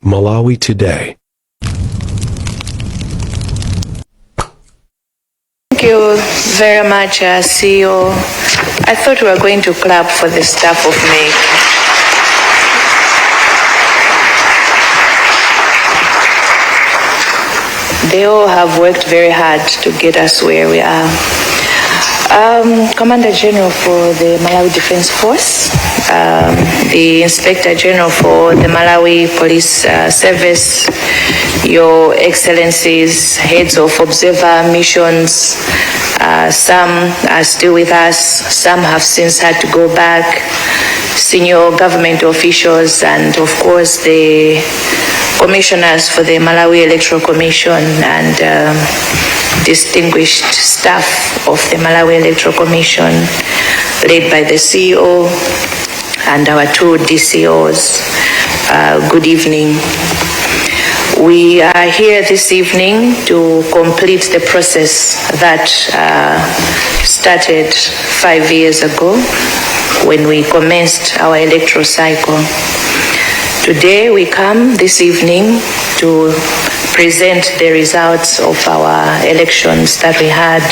Malawi Today. Thank you very much, CEO. I thought we were going to clap for the staff of MEC. They all have worked very hard to get us where we are. Commander General for the Malawi Defense Force, the Inspector General for the Malawi Police Service, Your Excellencies, heads of observer missions, some are still with us, some have since had to go back, senior government officials, and of course the commissioners for the Malawi Electoral Commission and distinguished staff of the Malawi Electoral Commission, led by the CEO and our two DCOs. Good evening. We are here this evening to complete the process that started 5 years ago when we commenced our electoral cycle. Today we come this evening to present the results of our elections that we had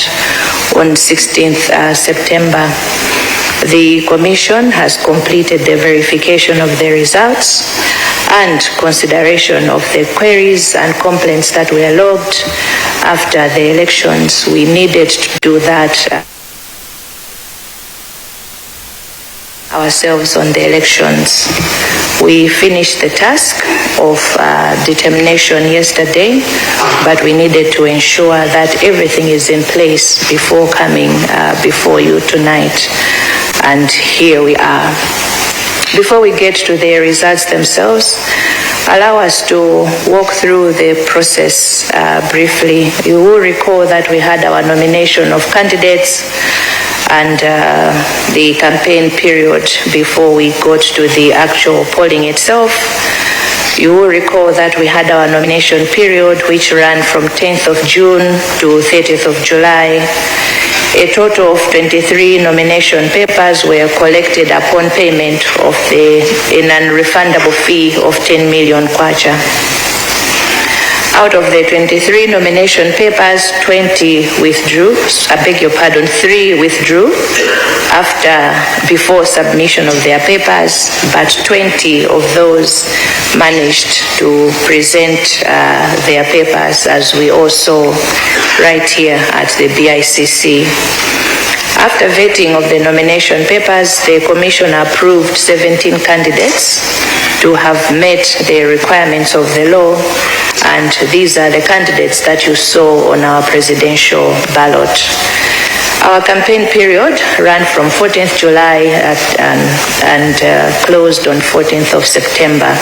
on 16th September. The Commission has completed the verification of the results and consideration of the queries and complaints that were logged after the elections. We needed to do that ourselves on the elections. We finished the task of determination yesterday, but we needed to ensure that everything is in place before coming before you tonight. And here we are. Before we get to the results themselves, allow us to walk through the process briefly. You will recall that we had our nomination of candidates and the campaign period before we got to the actual polling itself. You will recall that we had our nomination period, which ran from 10th of June to 30th of July. A total of 23 nomination papers were collected upon payment of the a non-refundable fee of 10 million kwacha. Out of the 23 nomination papers, 20 withdrew. I beg your pardon, 3 withdrew before submission of their papers, but 20 of those managed to present their papers, as we all saw right here at the BICC. After vetting of the nomination papers, the Commission approved 17 candidates to have met the requirements of the law, and these are the candidates that you saw on our presidential ballot. Our campaign period ran from 14th July and closed on 14th of September.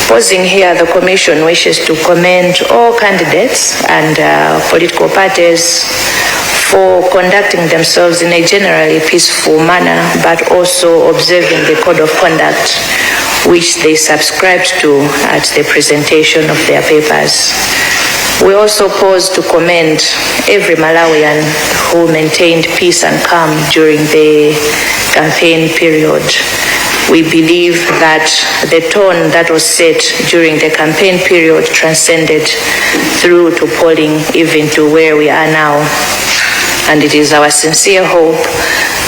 Pausing here, the Commission wishes to commend all candidates and political parties for conducting themselves in a generally peaceful manner, but also observing the code of conduct which they subscribed to at the presentation of their papers. We also pause to commend every Malawian who maintained peace and calm during the campaign period. We believe that the tone that was set during the campaign period transcended through to polling, even to where we are now. And it is our sincere hope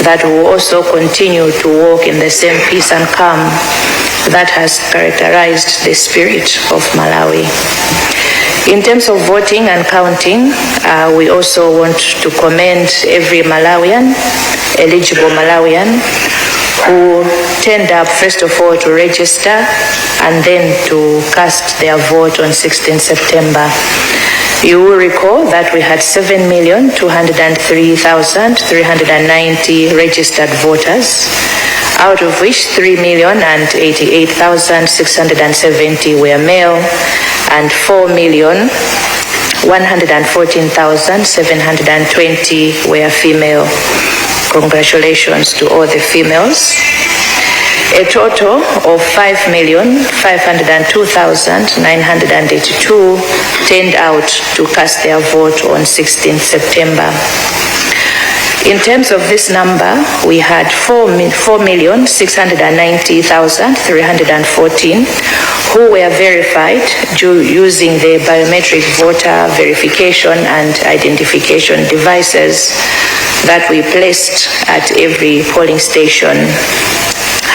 that we will also continue to walk in the same peace and calm that has characterized the spirit of Malawi. In terms of voting and counting, we also want to commend every Malawian, eligible Malawian, who turned up first of all to register and then to cast their vote on 16 September. You will recall that we had 7,203,390 registered voters, out of which 3,088,670 were male and 4,114,720 were female. Congratulations to all the females. A total of 5,502,982 turned out to cast their vote on 16 September. In terms of this number, we had 4,690,314 who were verified using the biometric voter verification and identification devices that we placed at every polling station,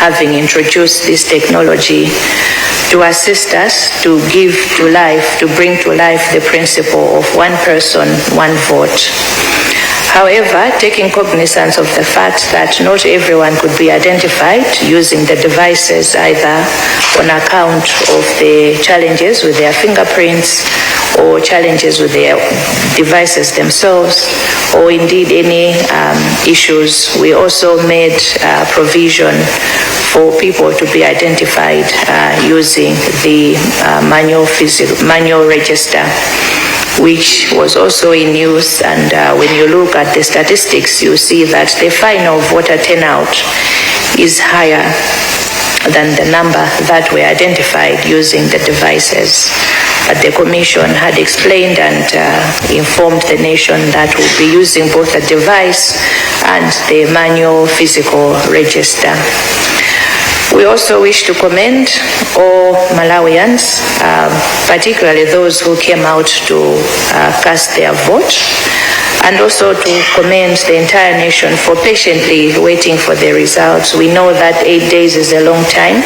having introduced this technology to assist us to give to life, to bring to life the principle of one person, one vote. However, taking cognizance of the fact that not everyone could be identified using the devices, either on account of the challenges with their fingerprints or challenges with their devices themselves, or indeed any issues, we also made provision for people to be identified using the manual register, which was also in use. And when you look at the statistics, you see that the final voter turnout is higher than the number that were identified using the devices. But the Commission had explained and informed the nation that we'll be using both the device and the manual physical register. We also wish to commend all Malawians, particularly those who came out to cast their vote, and also to commend the entire nation for patiently waiting for the results. We know that 8 days is a long time.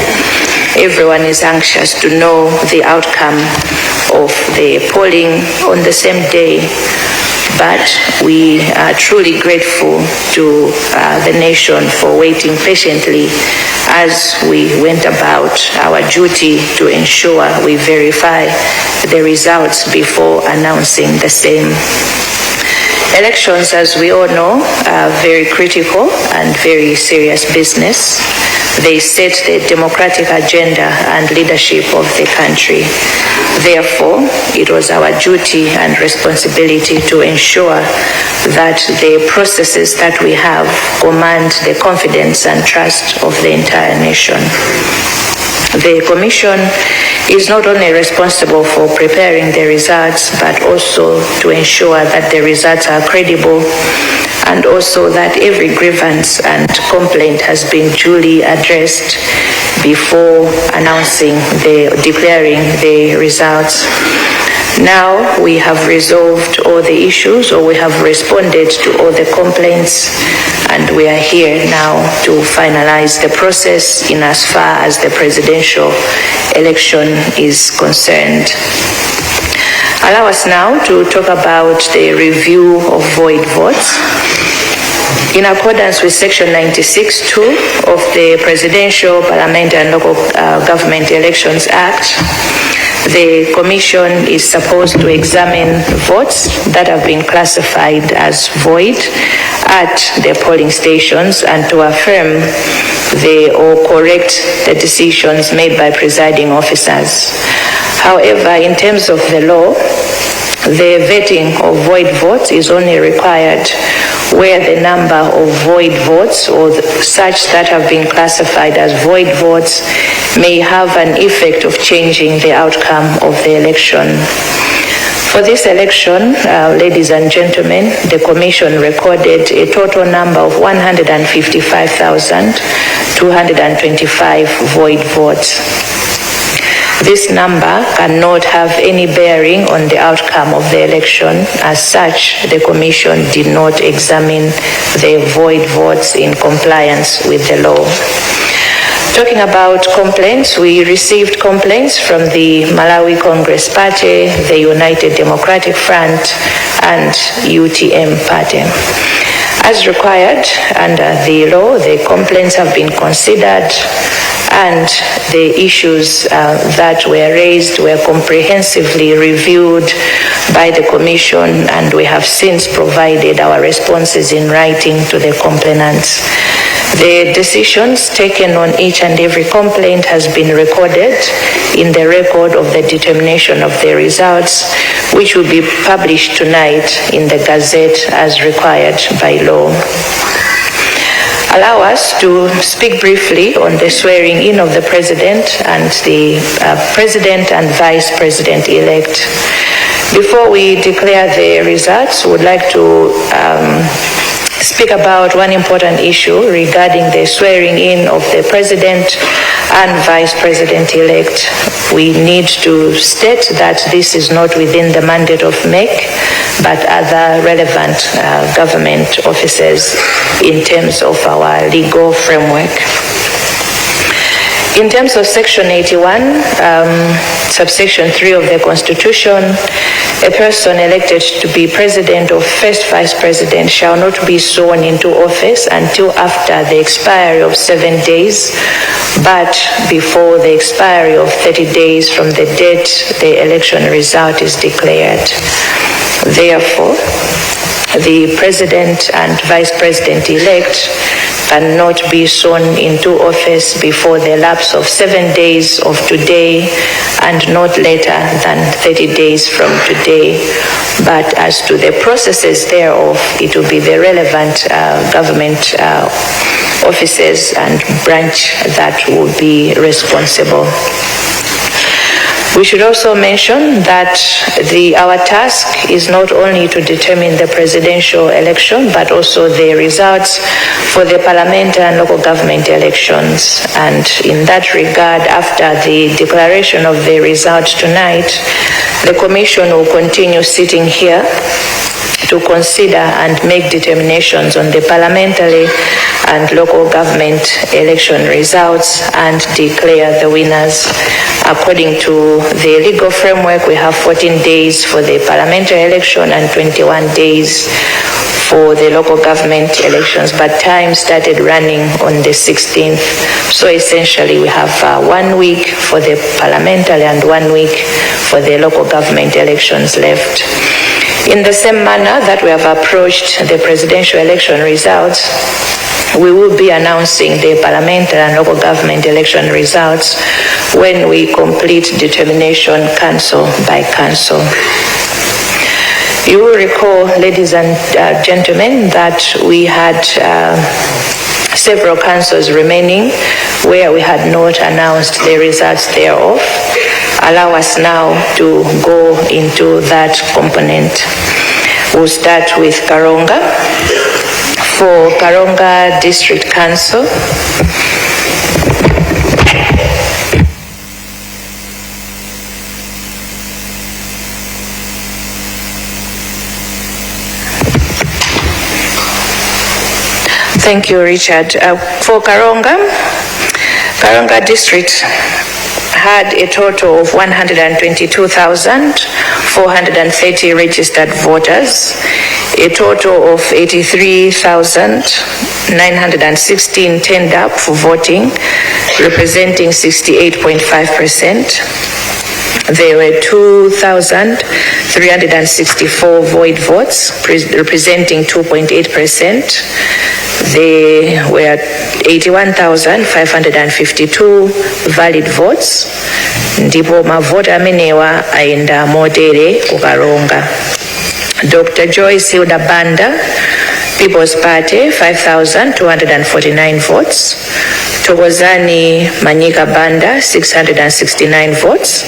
Everyone is anxious to know the outcome of the polling on the same day, but we are truly grateful to the nation for waiting patiently as we went about our duty to ensure we verify the results before announcing the same. Elections, as we all know, are very critical and very serious business. They set the democratic agenda and leadership of the country. Therefore, it was our duty and responsibility to ensure that the processes that we have command the confidence and trust of the entire nation. The Commission is not only responsible for preparing the results, but also to ensure that the results are credible and also that every grievance and complaint has been duly addressed before announcing the declaring the results. Now we have resolved all the issues, or we have responded to all the complaints, and we are here now to finalize the process in as far as the presidential election is concerned. Allow us now to talk about the review of void votes. In accordance with Section 96(2) of the Presidential, Parliamentary and Local Government Elections Act, the Commission is supposed to examine votes that have been classified as void at the polling stations and to affirm the or correct the decisions made by presiding officers. However, in terms of the law, the vetting of void votes is only required where the number of void votes or such that have been classified as void votes may have an effect of changing the outcome of the election. For this election, ladies and gentlemen, the Commission recorded a total number of 155,225 void votes. This number cannot have any bearing on the outcome of the election. As such, the Commission did not examine the void votes in compliance with the law. Talking about complaints, we received complaints from the Malawi Congress Party, the United Democratic Front, and UTM Party. As required under the law, the complaints have been considered and the issues that were raised were comprehensively reviewed by the Commission, and we have since provided our responses in writing to the complainants. The decisions taken on each and every complaint has been recorded in the record of the determination of the results, which will be published tonight in the Gazette as required by law. Allow us to speak briefly on the swearing in of the President and the President and Vice President-elect. Before we declare the results, we would like to Speak about one important issue regarding the swearing in of the president and vice president elect. We need to state that this is not within the mandate of MEC, but other relevant government offices in terms of our legal framework. In terms of Section 81, subsection 3 of the Constitution, a person elected to be president or first vice president shall not be sworn into office until after the expiry of 7 days, but before the expiry of 30 days from the date the election result is declared. Therefore, the president and vice president-elect cannot be sworn into office before the lapse of 7 days of today and not later than 30 days from today. But as to the processes thereof, it will be the relevant government offices and branch that will be responsible. We should also mention that our task is not only to determine the presidential election, but also the results for the parliamentary and local government elections. And in that regard, after the declaration of the results tonight, the Commission will continue sitting here to consider and make determinations on the parliamentary and local government election results and declare the winners. According to the legal framework, we have 14 days for the parliamentary election and 21 days for the local government elections, but time started running on the 16th. So essentially, we have one week for the parliamentary and one week for the local government elections left. In the same manner that we have approached the presidential election results, we will be announcing the parliamentary and local government election results when we complete determination council by council. You will recall, ladies and gentlemen, that we had several councils remaining where we had not announced the results thereof. Allow us now to go into that component. We'll start with Karonga. For Karonga District Council, thank you, Richard. For Karonga, Karonga District had a total of 122,430 registered voters, a total of 83,916 turned up for voting, representing 68.5%. There were 2,364 void votes, representing 2.8%. There were 81,552 valid votes. Ndipo mavoti amenewa ayenda motere ku Karonga. Dr. Joyce Hilda Banda, People's Party, 5,249 votes. Thokozani Manyika Banda, 669 votes.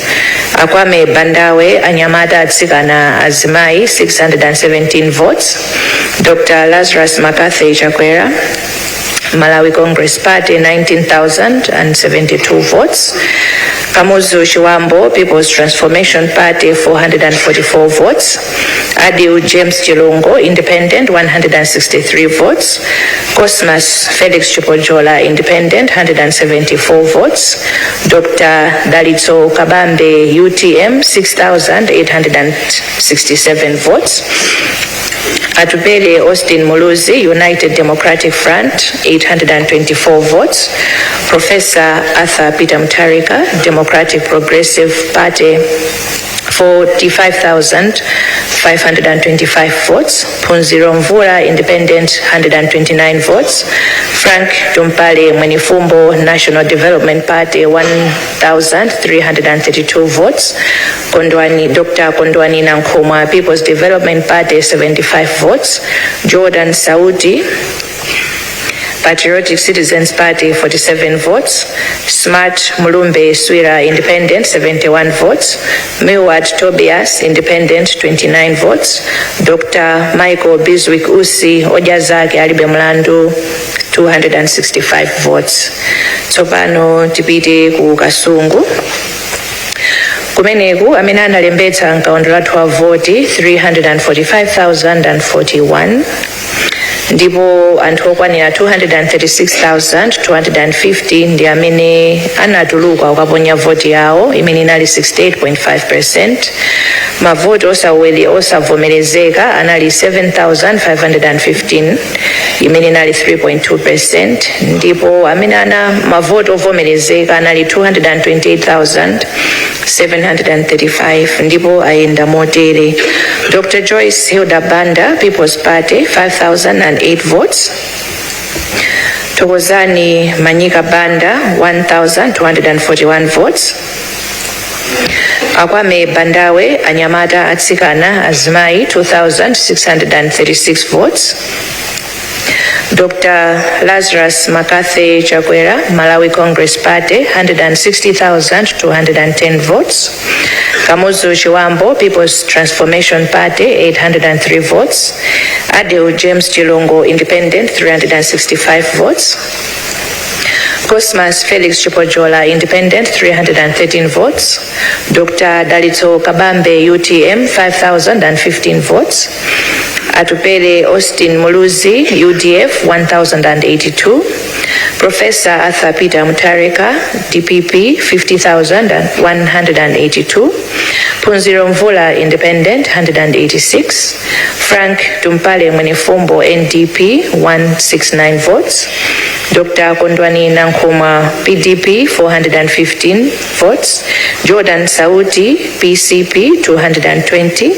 Akwame Bandawe, Anyamata Atsikana Azimai, 617 votes. Dr. Lazarus McCarthy Chakwera, Malawi Congress Party, 19,072 votes. Kamuzu Chiwambo, People's Transformation Party, 444 votes. Adil James Chilungo, Independent, 163 votes. Cosmas Felix Chipojola, Independent, 174 votes. Dr. Dalitso Kabambe, UTM, 6,867 votes. Atupele Austin Muluzi, United Democratic Front, 824 votes. Professor Arthur Peter Mutharika, Democratic Progressive Party, 45,525 votes. Phunziro Mvura, Independent, 129 votes. Frank Tumpale Mwenifumbo, National Development Party, 1,332 votes. Kondwani, Dr. Kondwani Nankhumwa, People's Development Party, 75 votes. Jordan Saudi, Patriotic Citizens Party 47 votes, Smart Mulumbe Swira, Independent, 71 votes, Milward Tobias, Independent, 29 votes, Dr. Michael Bizwick Usi, Odya Zake Alibe Mlandu, 265 votes. Tsopano tipite ku Kasungu. Kumeneku amene analembetsa mkaundula wa voti 345,041, ndipo anthu okwanira 236,250 ndi amene anatuluka kukaponya voti yawo, imene inali 68.5. Mavoti osaweli osavomerezeka anali 7515, imene inali 3.2, ndipo amene ana mavoti ovomerezeka anali 228,735, ndipo ayenda motere: Dr Joyce Hilda Banda, People's Party, 5008 votes, Thokozani Manyika Banda, 1241 votes, Akwame Bandawe, anyamata, atsikana, azimayi, 2636 votes, Dr. Lazarus McCarthy Chakwera, Malawi Congress Party, 160,210 votes. Kamuzu Chiwambo, People's Transformation Party, 803 votes. Adil James Chilongo, Independent, 365 votes. Cosmas Felix Chipojola, Independent, 313 votes. Dr. Dalitso Kabambe, UTM, 5,015 votes. Atupele Austin Muluzi, UDF, 1,082. Professor Arthur Peter Mutharika, DPP, 50,182. Phunziro Mvula, Independent, 186. Frank Tumpale Mwenifumbo, NDP, 169 votes. Dr. Kondwani Nankhumwa, PDP, 415 votes. Jordan Sauti, PCP, 220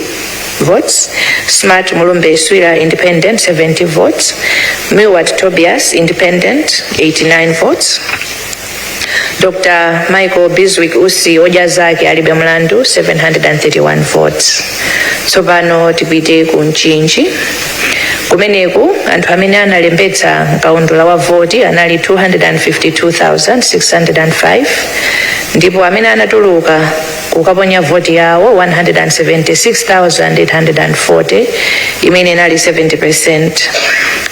votes. Smart Mulumbe Swira, Independent, 70 votes. Milward Tobias, Independent, 89 votes. Dr. Michael Bizwick Usi, Odya Zake Alibe Mlandu, 731 votes. Tsopano tipite ku Mchinji. Kumeneku anthu amene analembetsa mkaundula wa voti anali 252,605, ndipo amene anatuluka kukaponya voti yawo 176,840, imene inali 70.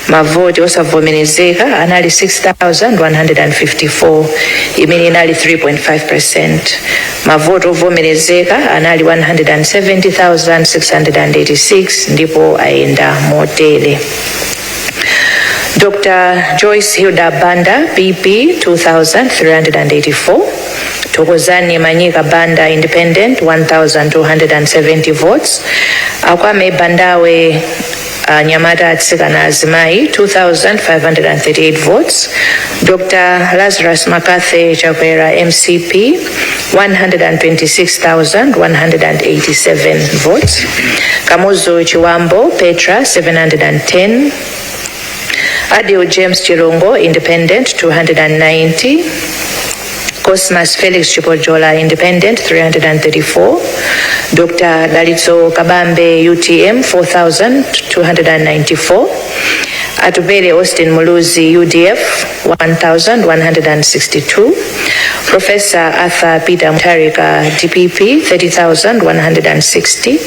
Mavoti osavomerezeka anali 6154, imene inali 3.5. Mavoti ovomerezeka anali 170,686, ndipo ayenda motere: Dr. Joyce Hilda Banda, PP, 2384. Thokozani Manyika Banda, Independent, 1270 votes. Akwame Bandawe, anyamata, atsikana, azimayi, 2538 votes. Dr. Lazarus McCarthy Chakwera, MCP, 126,187 votes. Kamuzu Chiwambo, Petra, 710. Adil James Chilungo, Independent, 290. Cosmas Felix Chipojola, Independent, 334. Dr. Dalitso Kabambe, UTM, 4,294. Atupele Austin Muluzi, UDF, 1,162. Professor Arthur Peter Mutharika, DPP, 30,160.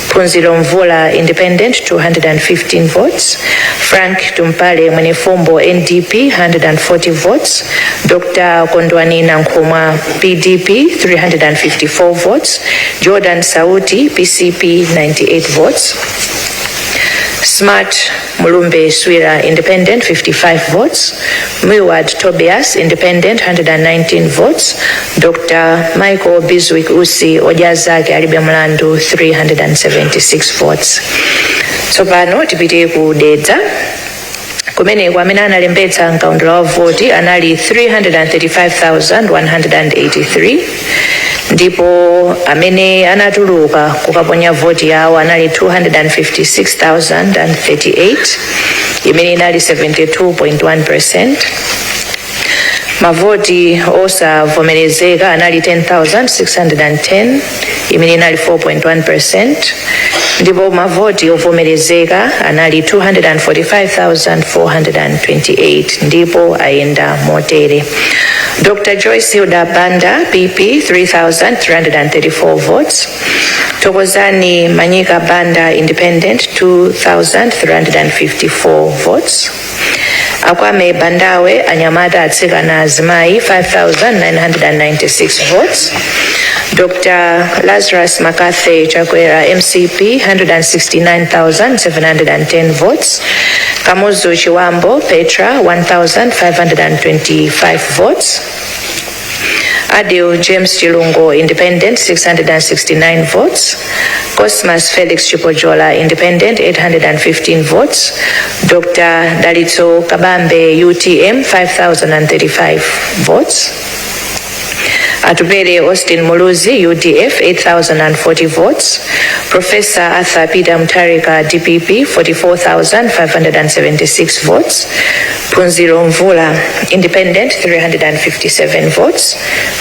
Phunziro Mvula, Independent, 215 votes. Frank Tumpale Mwenifumbo, NDP, 140 votes. Dr. Kondwani Nankhumwa, PDP, 354 votes. Jordan Sauti, PCP, 98 votes. Smart Mulumbe Swira, Independent, 55 votes. Milward Tobias, Independent, 119 votes. Dr. Michael Bizwick Usi, Odya Zake Alibe Mlandu, 376 votes. Tsopano tipite ku Dedza. Kumeneko amene analembetsa mkaundula wa voti anali 335,183, ndipo amene anatuluka kukaponya voti yawo anali 256,038, imene inali 72.1. Mavoti osavomerezeka anali 10,610, imene inali 4.1%, ndipo mavoti ovomerezeka anali 245,428, ndipo ayenda motere: Dr Joyce Hilda Banda, PP, 3334 votes; Thokozani Manyika Banda, Independent, 2354 votes; Akwame Bandawe, anyamata, atsikana, azimayi, 5996 votes; Dr Lazarus McCarthy Chakwera, MCP, 169,710 votes; Kamuzu Chiwambo Petra, 1525 votes; Adil James Chilungo, Independent, 669 votes; Cosmas Felix Chipojola, Independent, 815 votes; Dr. Dalitso Kabambe, UTM, 5,035 votes; Atupele Austin Muluzi, UDF, 8,040 votes; Professor Arthur Peter Mutharika, DPP, 44,576 votes; Phunziro Mvula, Independent, 357 votes;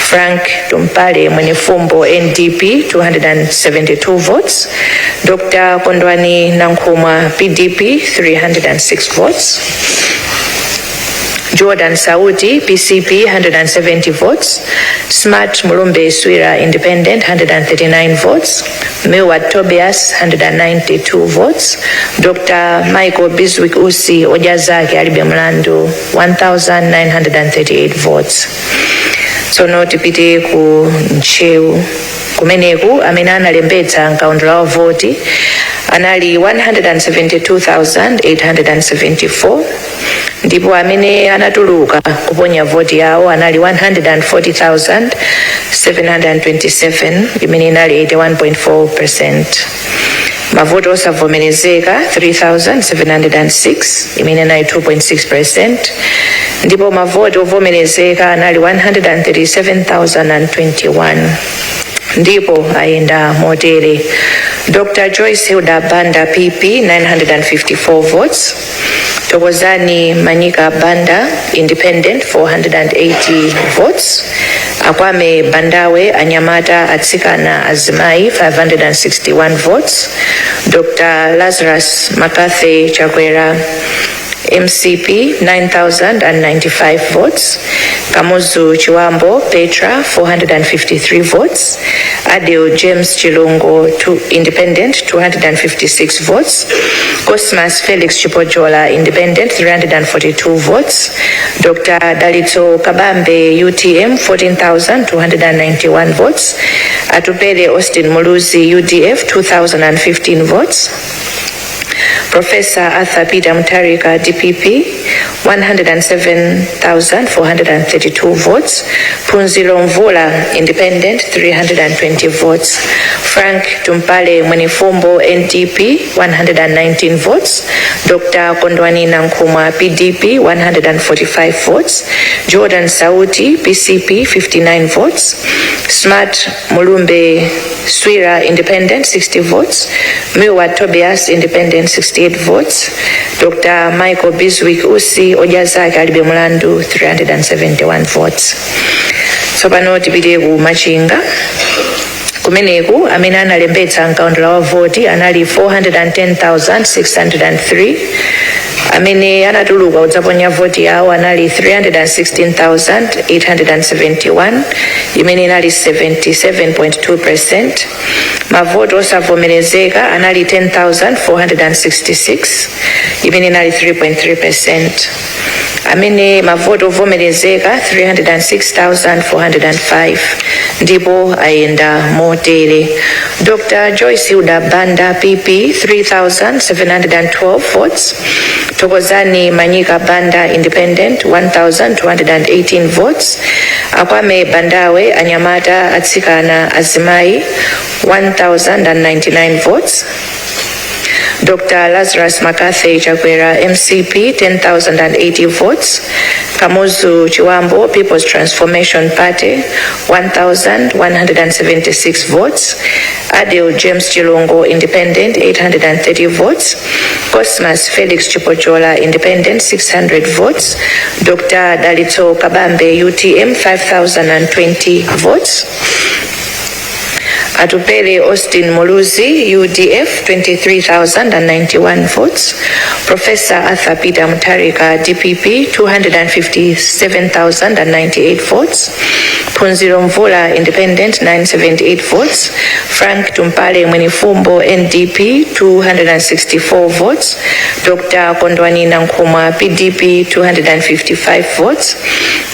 Frank Tumpale Mwenifumbo, NDP, 272 votes; Dr. Kondwani Nankhumwa, PDP, 306 votes; Jordan Sauti, PCP, 170 votes; Smart Mulumbe Swira, Independent, 139 votes; Milward Tobias, 192 votes; Dr. Michael Bizwick Usi, Odya Zake Alibe Mlandu, 1938 votes. Tsono tipite ku Ntcheu. Kumeneku amene analembetsa mkaundula wa voti anali 172,874, ndipo amene anatuluka kuponya voti yawo anali 140,727, imene inali 81.4%. Mavoti osavomerezeka 3706, imene inali 2.6%, ndipo mavoti ovomerezeka anali 137,021, ndipo ayenda motere: Dr Joyce Hilda Banda, PP, 954 votes; Thokozani Manyika Banda, Independent, 480 votes; Akwame Bandawe, anyamata, atsikana, azimayi, 561 votes; Dr Lazarus McCarthy Chakwera, MCP, 9095 votes; Kamuzu Chiwambo Petra, 453 votes; Adil James Chilungo, Independent, 256 votes; Cosmas Felix Chipojola, Independent, 342 votes; Dr. Dalitso Kabambe, UTM, 14,291 votes; Atupele Austin Muluzi, UDF, 2,015 votes; Professor Arthur Peter Mutharika, DPP, 107,432 votes; Phunziro Mvula, Independent, 320 votes; Frank Tumpale Mwenifumbo, NDP, 119 votes; Dr. Kondwani Nankhumwa, PDP, 145 votes; Jordan Sauti, PCP, 59 votes; Smart Mulumbe Swira, Independent, 60 votes; Milward Tobias, Independent, 68 votes; Dr. Michael Bizwick Usi, Odya Zake Alibe Mlandu, 371 votes. Tsopano tipite ku Machinga. Kumeneku amene analembetsa mkaundula wa voti anali 410,603, amene anatuluka kudzaponya voti yawo anali 316,871, imene inali 77.2%. Mavoti osavomerezeka anali 10,466, imene inali 3.3%. Amene mavoti ovomerezeka 306,405, ndipo ayenda motere: Dr Joyce Hilda Banda, PP, 3712 votes; Thokozani Manyika Banda, Independent, 1218 votes; Akwame Bandawe, anyamata, atsikana, azimayi, 1099 votes; Dr. Lazarus McCarthy Chakwera, MCP, 10,080 votes. Kamuzu Chibambo, People's Transformation Party, 1,176 votes. Adil James Chilungo, Independent, 830 votes. Cosmas Felix Chipochola, Independent, 600 votes. Dr. Dalitso Kabambe, UTM, 5,020 votes. Atupele Austin Muluzi, UDF, 23,091 votes. Professor Arthur Peter Mutharika, DPP, 257,098 votes. Phunziro Mvula, Independent, 978 votes. Frank Tumpale Mwenifumbo, NDP, 264 votes. Dr. Kondwani Nankhumwa, PDP, 255 votes.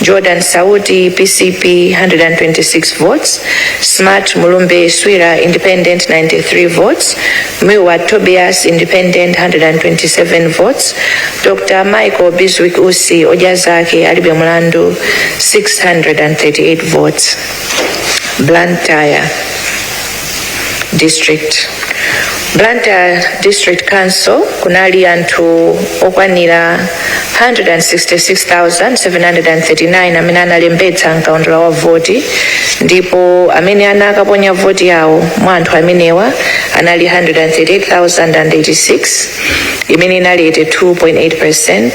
Jordan Sauti, PCP, 126 votes. Smart Mulumbe Swira, Independent, 93 votes. Miwa Tobias, Independent, 127 votes. Dr. Michael Bizwick Usi, Odya Zake Alibe Mlandu, 638 votes. Blantyre District. Blantyre District Council kunali anthu okwanira 166,739 amene analembetsa mkaundula wa voti, ndipo amene anakaponya voti yawo mwa anthu amenewa anali 138,086, imene inali 82.8%.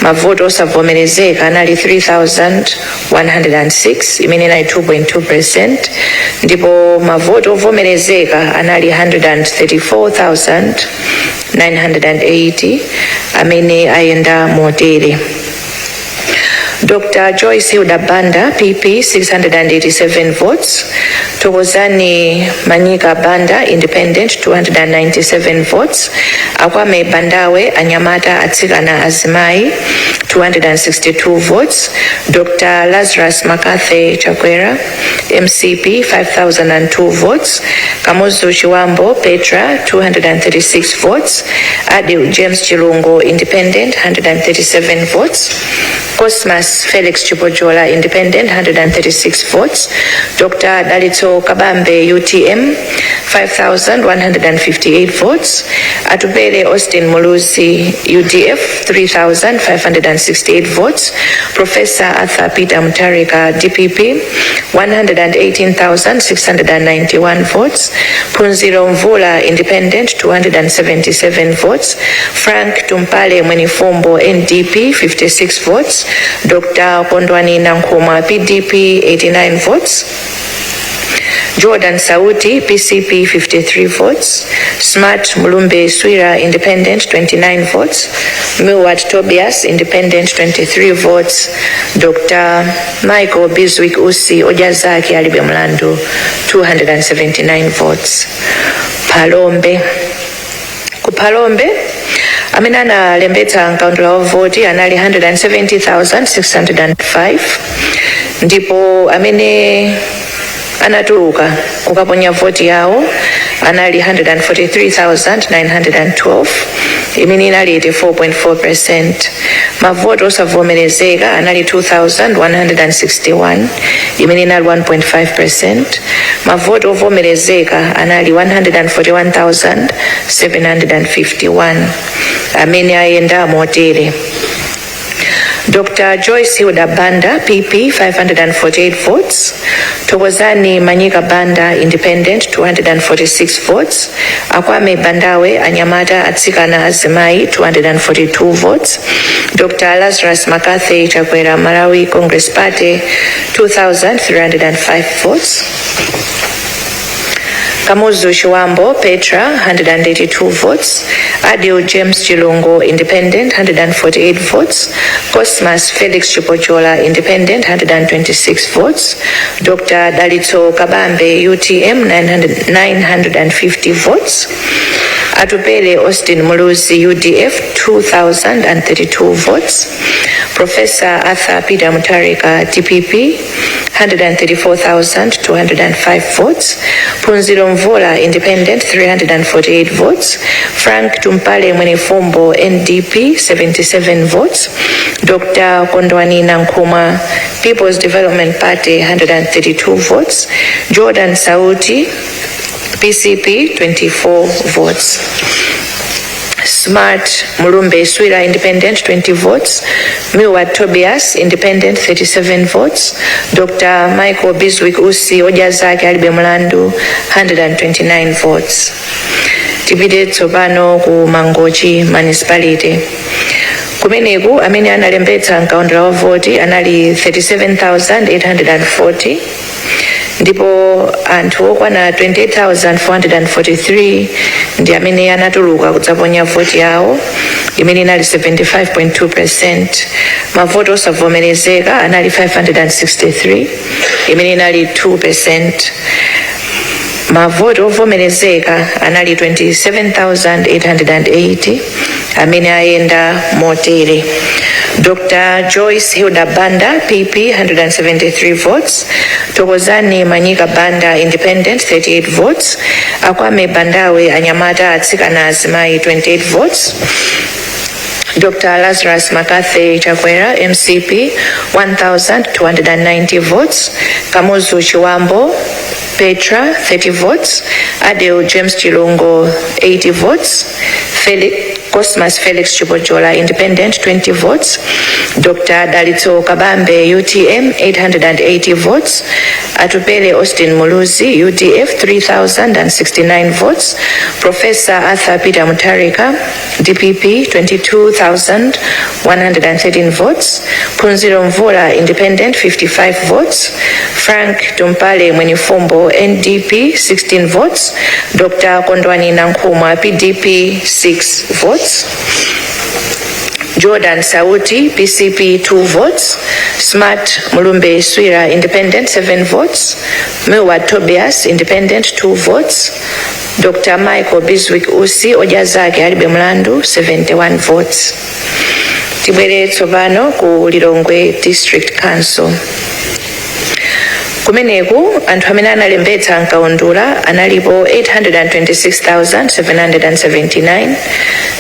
Mavoti osavomerezeka anali 3,106, imene inali 2.2%, ndipo mavoti ovomerezeka anali 134,980, amene ayenda motere: Dr. Joyce Hilda Banda, PP, 687 votes. Thokozani Manyika Banda, Independent, 297 votes. Akwame Bandawe, Anyamata Atsikana Azimai, 262 votes. Dr. Lazarus McCarthy Chakwera, MCP, 5,002 votes. Kamuzu Chibambo Petra, 236 votes. Adil James Chilungo, Independent, 137 votes. Cosmas Felix Chipojola, Independent, 136 votes. Dr. Dalitso Kabambe, UTM, 5,158 votes. Atupele Austin Muluzi, UDF, 3,568 votes. Professor Arthur Peter Mutharika, DPP, 118,691 votes. Phunziro Mvula, Independent, 277 votes. Frank Tumpale Mwenifumbo, NDP, 56 votes. Dr. Kondwani Nankhumwa, PDP, 89 votes. Jordan Sauti, PCP, 53 votes. Smart Mulumbe Swira, Independent, 29 votes. Milward Tobias, Independent, 23 votes. Dr. Michael Bizwick Usi, Odya Zake Alibe Mlandu, 279 votes. Phalombe. Ku Phalombe, amene analembetsa mkaundula wa voti anali 170,605, ndipo amene anatuluka kukaponya voti yawo anali 143,912, imene inali 84.4%. Mavoti osavomerezeka anali 2161, imene inali 1.5%. Mavoti ovomerezeka anali 141,751, amene ayenda motere: Dr. Joyce Hilda Banda, PP, 548 votes. Thokozani Manyika Banda, Independent, 246 votes. Akwame Bandawe, Anyamata Atsikana Azimai, 242 votes. Dr. Lazarus McCarthy Chakwera, Malawi Congress Party, 2,305 votes. Kamuzu Chibambo Petra, 182 votes. Adil James Chilungo, Independent, 148 votes. Cosmas Felix Chipochola, Independent, 126 votes. Dr. Dalitso Kabambe, UTM, 900, 950 votes. Atupele Austin Muluzi, UDF, 2,032 votes. Professor Arthur Peter Mutharika, DPP, 134,205 votes. Phunziro Mvula, Independent, 348 votes. Frank Tumpale Mwenifumbo, NDP, 77 votes. Dr. Kondwani Nankhumwa, People's Development Party, 132 votes. Jordan Sauti, PCP, 24 votes. Smart Mulumbe Swira, Independent, 20 votes. Milward Tobias, Independent, 37 votes. Dr. Michael Bizwick Usi, Odya Zake Alibe Mlandu, 129 votes. Tipite tsopano ku Mangochi Municipality. Kumeneku amene analembetsa mkaundula wa voti anali 37,840, ndipo anthu okwana 28,443 ndi amene anatuluka kudzaponya voti yawo, imene inali 75.2%. Mavoti osavomerezeka anali 563, imene inali 2%. Mavoti ovomerezeka anali 27,880, amene ayenda motere: Dr Joyce Hilda Banda, PP, 173 votes. Thokozani Manyika Banda, Independent, 38 votes. Akwame Bandawe, Anyamata, Atsikana, Azimayi, 28 votes. Dr. Lazarus McCarthy Chakwera, MCP, 1,290 votes. Kamuzu Chiwambo Petra, 30 votes. Adil James Chilungo, 80 votes. Felix, Cosmas Felix Chipochola, Independent, 20 votes. Dr. Dalitso Kabambe, UTM, 880 votes. Atupele Austin Muluzi, UDF, 3,069 votes. Professor Arthur Peter Mutharika, DPP, 22,113 votes. Phunziro Mvula, Independent, 55 votes. Frank Tumpale Mwenifumbo, NDP, 16 votes. Dr. Kondwani Nankhumwa, PDP, 6 votes. Jordan Sauti, PCP, 2 votes. Smart Mulumbe Swira, Independent, 7 votes. Milward Tobias, Independent, 2 votes. Dr. Michael Bizwick Usi, Odya Zake Alibe Mlandu, 71 votes. Tibwere tsopano ku Lilongwe District Council. Kumeneku anthu amene analembetsa mkaundula analipo 826,779,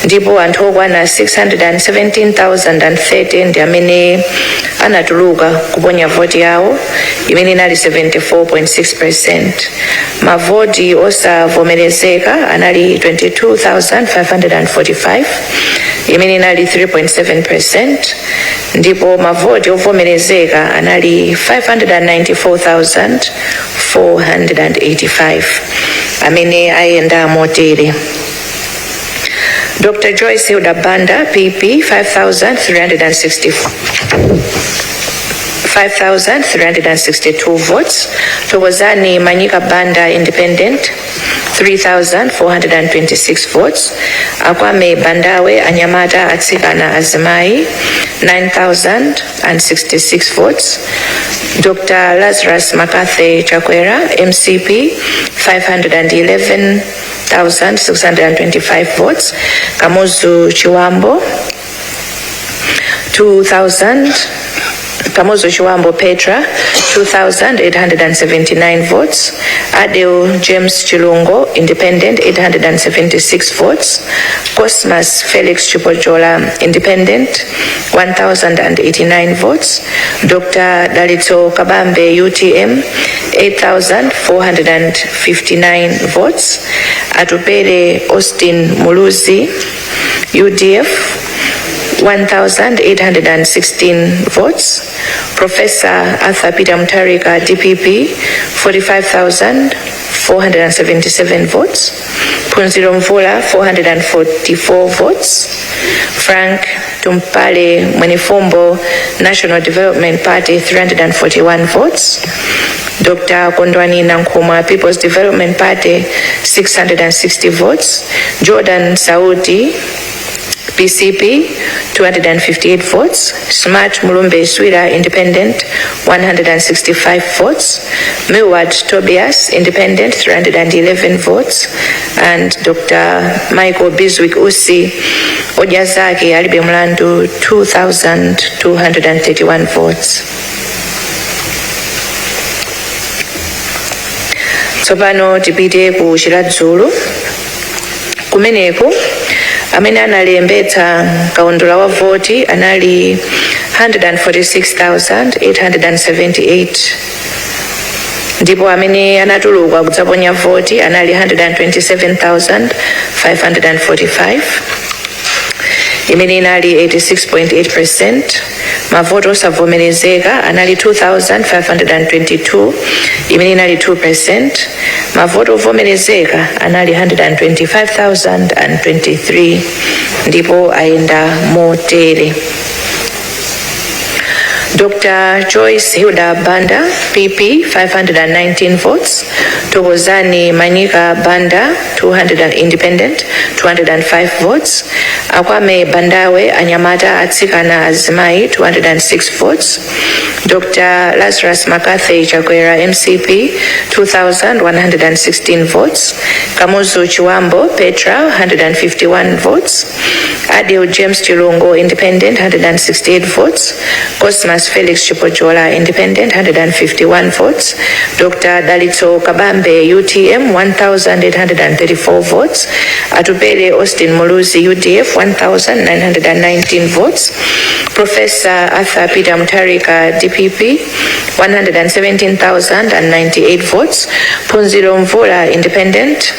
ndipo anthu okwana 617,030 ndi amene anatuluka kuponya voti yawo, imene inali 74.6%. Mavoti osavomerezeka anali 22,545, imene inali 3.7%, ndipo mavoti ovomerezeka anali 594,485, amene ayenda motere: Dr. Joyce Hilda Banda, PP, 5,364 5,362 votes. Thokozani Manyika Banda, Independent, 3,426 votes. Akwame Bandawe, Anyamata, Atsikana, Azimai, 9,066 votes. Dr. Lazarus McCarthy Chakwera, MCP, 511,625 votes. Kamuzu Chiwambo, 2,000 Kamuzu Chiwambo Petra, 2,879 votes. Adil James Chilungo, Independent, 876 votes. Cosmas Felix Chipojola, Independent, 1,089 votes. Dr. Dalitso Kabambe, UTM, 8,459 votes. Atupele Austin Muluzi, UDF, 1,816 votes. Professor Arthur Peter Mutharika, DPP, 45,477 votes. Phunziro Mvula, 444 votes. Frank Tumpale Mwenifumbo, National Development Party, 341 votes. Dr. Kondwani Nankhumwa, People's Development Party, 660 votes. Jordan Sauti, PCP, 258 votes. Smart Mulumbe Swira, Independent, 165 votes. Milward Tobias, Independent, 311 votes. And Dr. Michael Bizwick Usi, Odya Zake Alibe Mlandu, 2,231 votes. Tsopano tipite ku Chiradzulu. Kumeneku amene analembetsa kaundula wa voti anali 146,878, ndipo amene anatuluka kudzaponya voti anali 127,545. imene inali 86.8%. Mavoti osavomerezeka anali 2522, imene inali 2%. Mavoti ovomerezeka anali 125,023, ndipo ayenda motere: Dr. Joyce Hilda Banda, PP, 519 votes. Thokozani Manyika Banda, 200 and independent, 205 votes. Akwame Bandawe, Anyamata Atsikana Azimai, 206 votes. Dr. Lazarus McCarthy Chakwera, MCP, 2,116 votes. Kamuzu Chiwambo Petra, 151 votes. Adil James Chilungo, independent, 168 votes. Cosmas Felix Chipochola, independent, 151 votes. Dr. Dalitso Kabambe, UTM, 1,834 votes. Atupele Austin Muluzi, UDF, 1,919 votes. Professor Arthur Peter Mutharika, DPP, 117,098 votes. Phunziro Mvula, independent,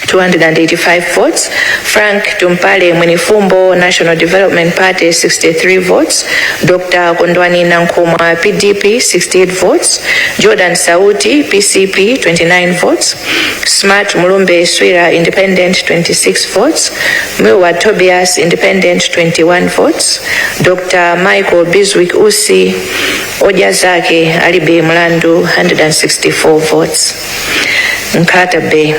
285 votes. Frank Tumpale Mwenifumbo, National Development Party, 63 votes. Dr. Kondwani Nankhumwa, PDP, 68 votes. Jordan Sauti, PCP, 29 votes. Smart Mulumbe Swira, Independent, 26 votes. Milward Tobias, Independent, 21 votes. Dr. Michael Bizwick Usi, Odya Zake Alibe Mlandu, 164 votes. Nkhata Bay.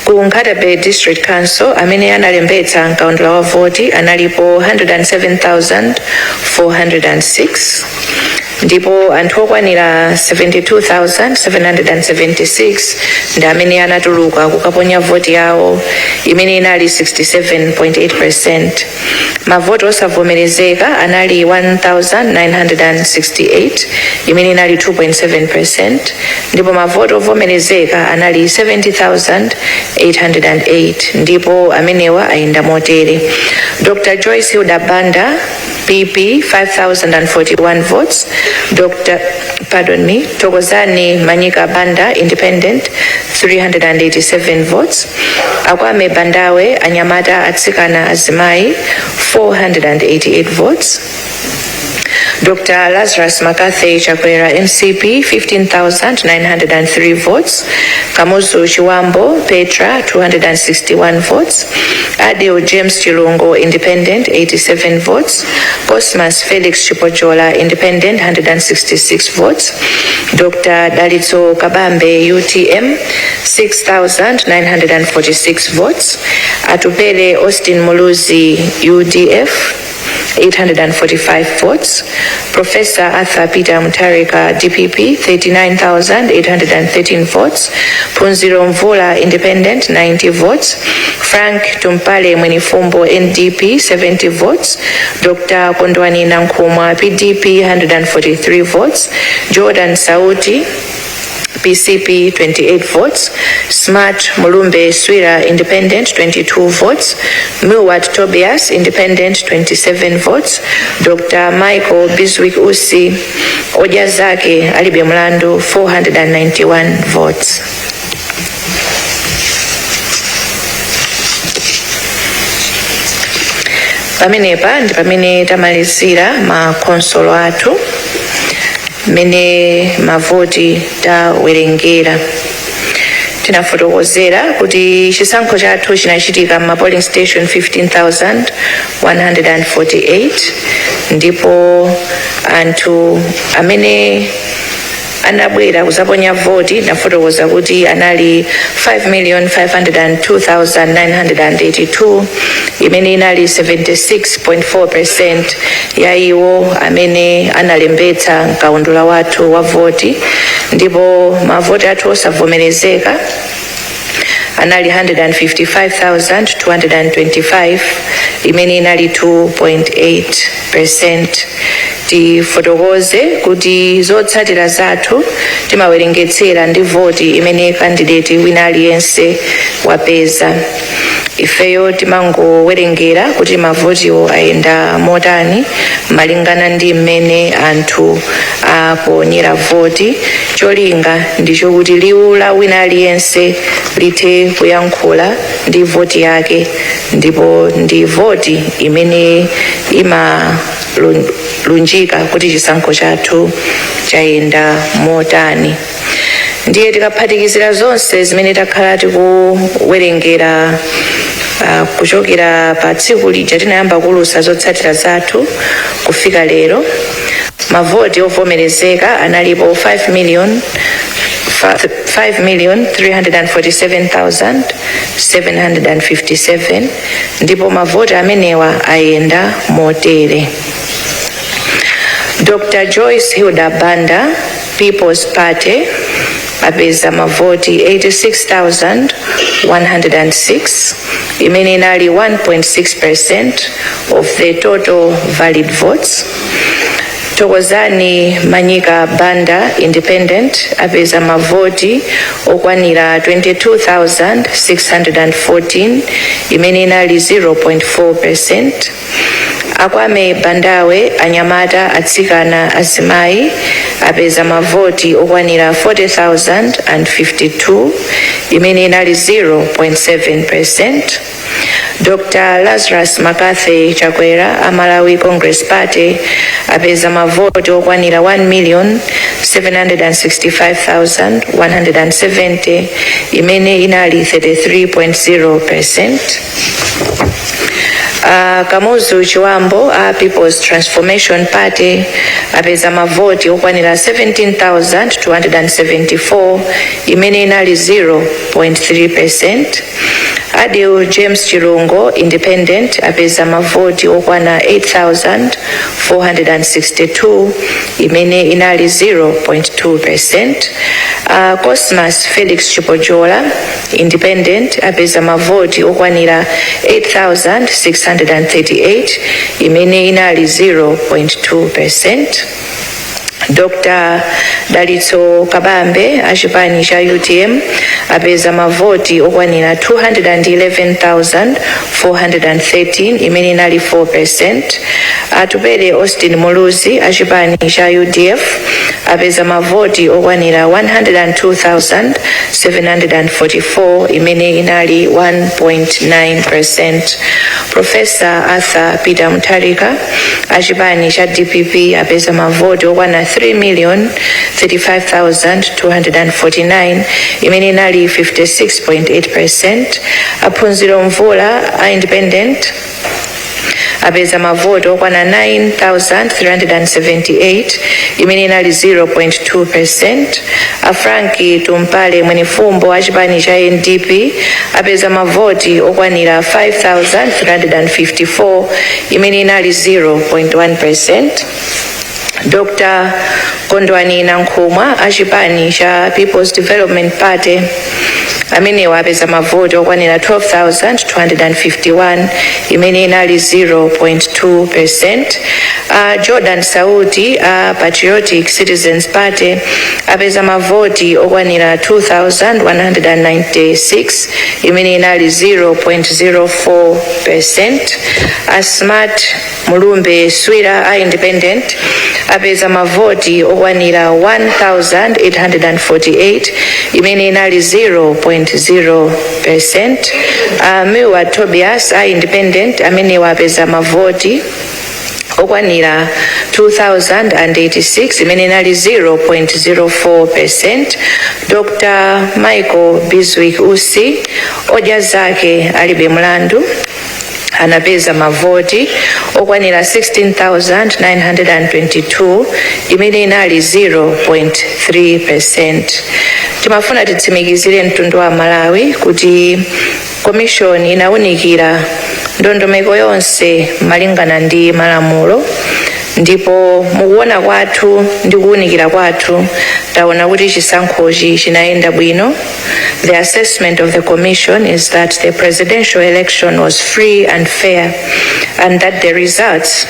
Ku Nkhata Bay District Council, amene analembetsa mkaundula wa voti analipo 107,406, ndipo anthu okwanira 72,776 ndi amene anatuluka kukaponya voti yawo, imene inali 67.8%. Mavoti osavomerezeka anali 1968, imene inali 2.7%, ndipo mavoti ovomerezeka anali 70,808, ndipo amenewa ayenda motere: Dr. Joyce Hilda Banda, PP, 5041 votes. Dr., pardon me, Thokozani Manyika Banda, independent, 387 votes. Akwame Bandawe, Anyamata Atsikana Azimai, 488 votes. Dr. Lazarus McCarthy Chakwera, MCP, 15,903 votes. Kamuzu Chiwambo Petra, 261 votes. Adil James Chilungo, Independent, 87 votes. Cosmas Felix Chipochola, Independent, 166 votes. Dr. Dalitso Kabambe, UTM, 6,946 votes. Atupele Austin Muluzi, UDF, 845 votes. Professor Arthur Peter Mutharika, DPP, 39,813 votes. Phunziro Mvula, Independent, 90 votes. Frank Tumpale Mwenifumbo, NDP, 70 votes. Dr. Kondwani Nankhumwa, PDP, 143 votes. Jordan Sauti, PCP, 28 votes. Smart Mulumbe Swira, Independent, 22 votes. Milward Tobias, Independent, 27 votes. Dr. Michael Bizwick Usi, Odya Zake Alibe Mlandu, 491 votes. Pamenepa ndi pamene tamalizira makhonsolo athu mmene mavoti tawerengera. Tinafotokozera kuti chisankho chathu chinachitika ma polling station 15,148, ndipo anthu amene anabwera kuzaponya voti nafotokoza kuti anali 5,502,982, imene inali 76.4% ya iwo amene analembetsa mkaundula wathu wa voti, ndipo mavoti athu osavomerezeka anali 155,225, imene inali 2.8%. Tifotokoze kuti zotsatira zathu timawerengetsera ndi voti imene candidate wina aliyense wapeza. Ifeyo timangowerengera kuti mavotiwo ayenda motani malingana ndi mmene anthu aponyera voti. Cholinga ndichokuti liwu la wina aliyense lithe kuyankhula ndi voti yake, ndipo ndi voti imene imalunjika kuti chisankho chathu chayenda motani. Ndiye tikaphatikizira zonse zimene takhala tikuwerengera kuchokera pa tsiku lija tinayamba kuulutsa zotsatira zathu kufika lero, mavoti ovomerezeka analipo 5 million 347,757, ndipo mavoti amenewa ayenda motere: Dr Joyce Hilda Banda, People's Party, apeza mavoti 86,106, imene inali 1.6% of the total valid votes. Thokozani Manyika Banda, Independent, apeza mavoti okwanira 22,614, imene inali 0.4%. Akwame Bandawe, Anyamata Atsikana Azimayi, apeza mavoti okwanira 40,052, imene inali 0.7%. Dr Lazarus McCarthy Chakwera, a Malawi Congress Party, apeza mavoti okwanira 1 million 765,170, imene inali 33.0%. Kamuzu Chiwambo, a People's Transformation Party, apeza mavoti okwanira 17,274, imene inali 0.3%. Adil James Chirungo, Independent, apeza mavoti okwana 8462, imene inali 0.2%. Cosmas Felix Chipojola, Independent, apeza mavoti okwanira 8638, imene inali 0.2%. Dr Dalitso Kabambe, achipani cha UTM, apeza mavoti okwanira 211,413, imene inali 4%. Atupele Austin Muluzi, achipani cha UDF, apeza mavoti okwanira 102,744, imene inali 1.9%. Professor Arthur Peter Mutharika, achipani cha DPP, apeza mavoti okwana 3 million 35,249, imene inali 56.8%. Aphunziro Mvula, a Independent, apeza mavoti okwana 9378, imene inali 0.2%. A Franki Tumpale Mwenifumbo, achipani cha NDP, apeza mavoti okwanira 5354, imene inali 0.1%. Dr Kondwani Nankhumwa, achipani cha People's Development Party, amenewa apeza mavoti okwanira 12,251, imene inali 0.2%. Jordan Sauti, a Patriotic Citizens Party, apeza mavoti okwanira 2196, imene inali 0.04%. A Smart Mulumbe Swira, a Independent, apeza mavoti okwanira 1848, imene inali 0.0%. Miwa Tobias, a Independent, amene apeza mavoti okwanira 2086, imene inali 0.04%. Dr Michael Bizwick Usi, Odya Zake Alibe Mlandu, anapeza mavoti okwanira 16,922, imene inali 0.3%. Timafuna titsimikizire mtundu wa Malawi kuti Commission inawunikira ndondomeko yonse malingana ndi malamulo, ndipo mukuona kwathu ndi kuwunikira kwathu taona kuti chisankhochi chinayenda bwino. The assessment of the Commission is that the presidential election was free and fair and that the results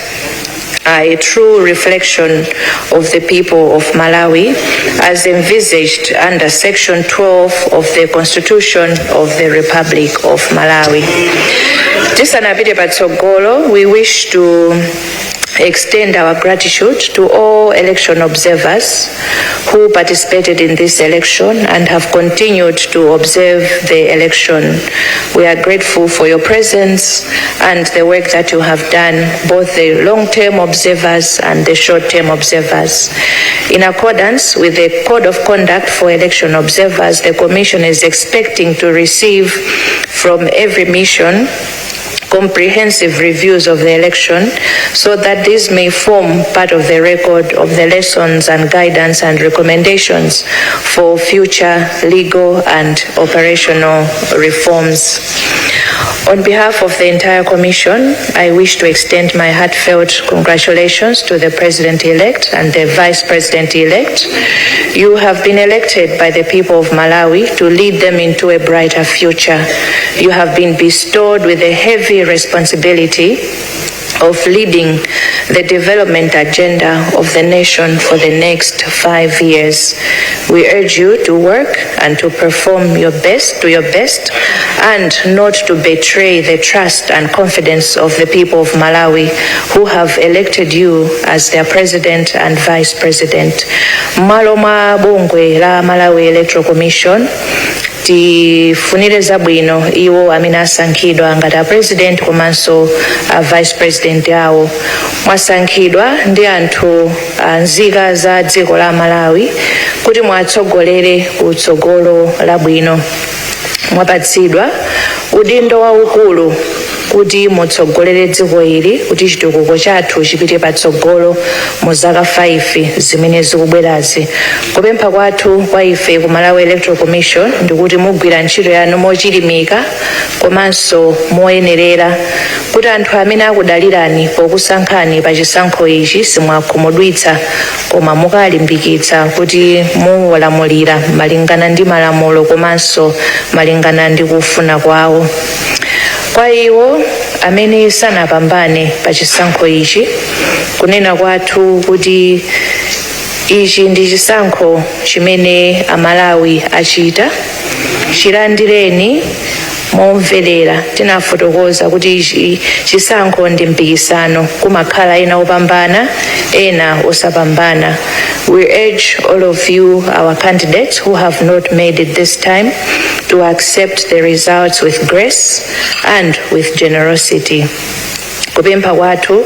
Are a true reflection of the people of Malawi as envisaged under Section 12 of the Constitution of the Republic of Malawi. Tisanapite patsogolo, we wish to extend our gratitude to all election observers who participated in this election and have continued to observe the election. We are grateful for your presence and the work that you have done, both the long-term observers and the short-term observers. In accordance with the Code of Conduct for Election Observers, the Commission is expecting to receive from every mission comprehensive reviews of the election so that these may form part of the record of the lessons and guidance and recommendations for future legal and operational reforms. On behalf of the entire Commission, I wish to extend my heartfelt congratulations to the President-elect and the Vice President-elect. You have been elected by the people of Malawi to lead them into a brighter future. You have been bestowed with a heavy responsibility of leading the development agenda of the nation for the next 5 years. We urge you to work and to perform your best, to your best, and not to betray the trust and confidence of the people of Malawi who have elected you as their president and vice president. M'malo mwa bungwe la Malawi Electoral Commission, tifunire zabwino iwo amene asankhidwa ngati a president komanso a vice president awo. Mwasankhidwa ndi anthu, a nzika za dziko la Malawi, kuti mwatsogolere kutsogolo labwino. Mwapatsidwa udindo waukulu kuti mutsogolere dziko ili kuti chitukuko chathu chipite patsogolo mu zaka 5 zimene zikubwerazi. Kupempha kwathu kwa ife ku Malawi Electoral Commission ndikuti mugwira ntchito yanu mochilimika komanso moyenerera kuti anthu amene akudalirani pokusankhani pa chisankho ichi simwakhumudwitsa, koma mukalimbikitsa kuti muwalamulira malingana ndi malamulo komanso malingana ndi kufuna kwawo. Kwa iwo amene sanapambane pa chisankho ichi, kunena kwathu kuti ichi ndi chisankho chimene Amalawi achita, chilandireni momverera. Tinafotokoza kuti ichi chisankho ndi mpikisano, kumakhala ena opambana, ena osapambana. We urge all of you, our candidates who have not made it this time, to accept the results with grace and with generosity. Kupempha kwathu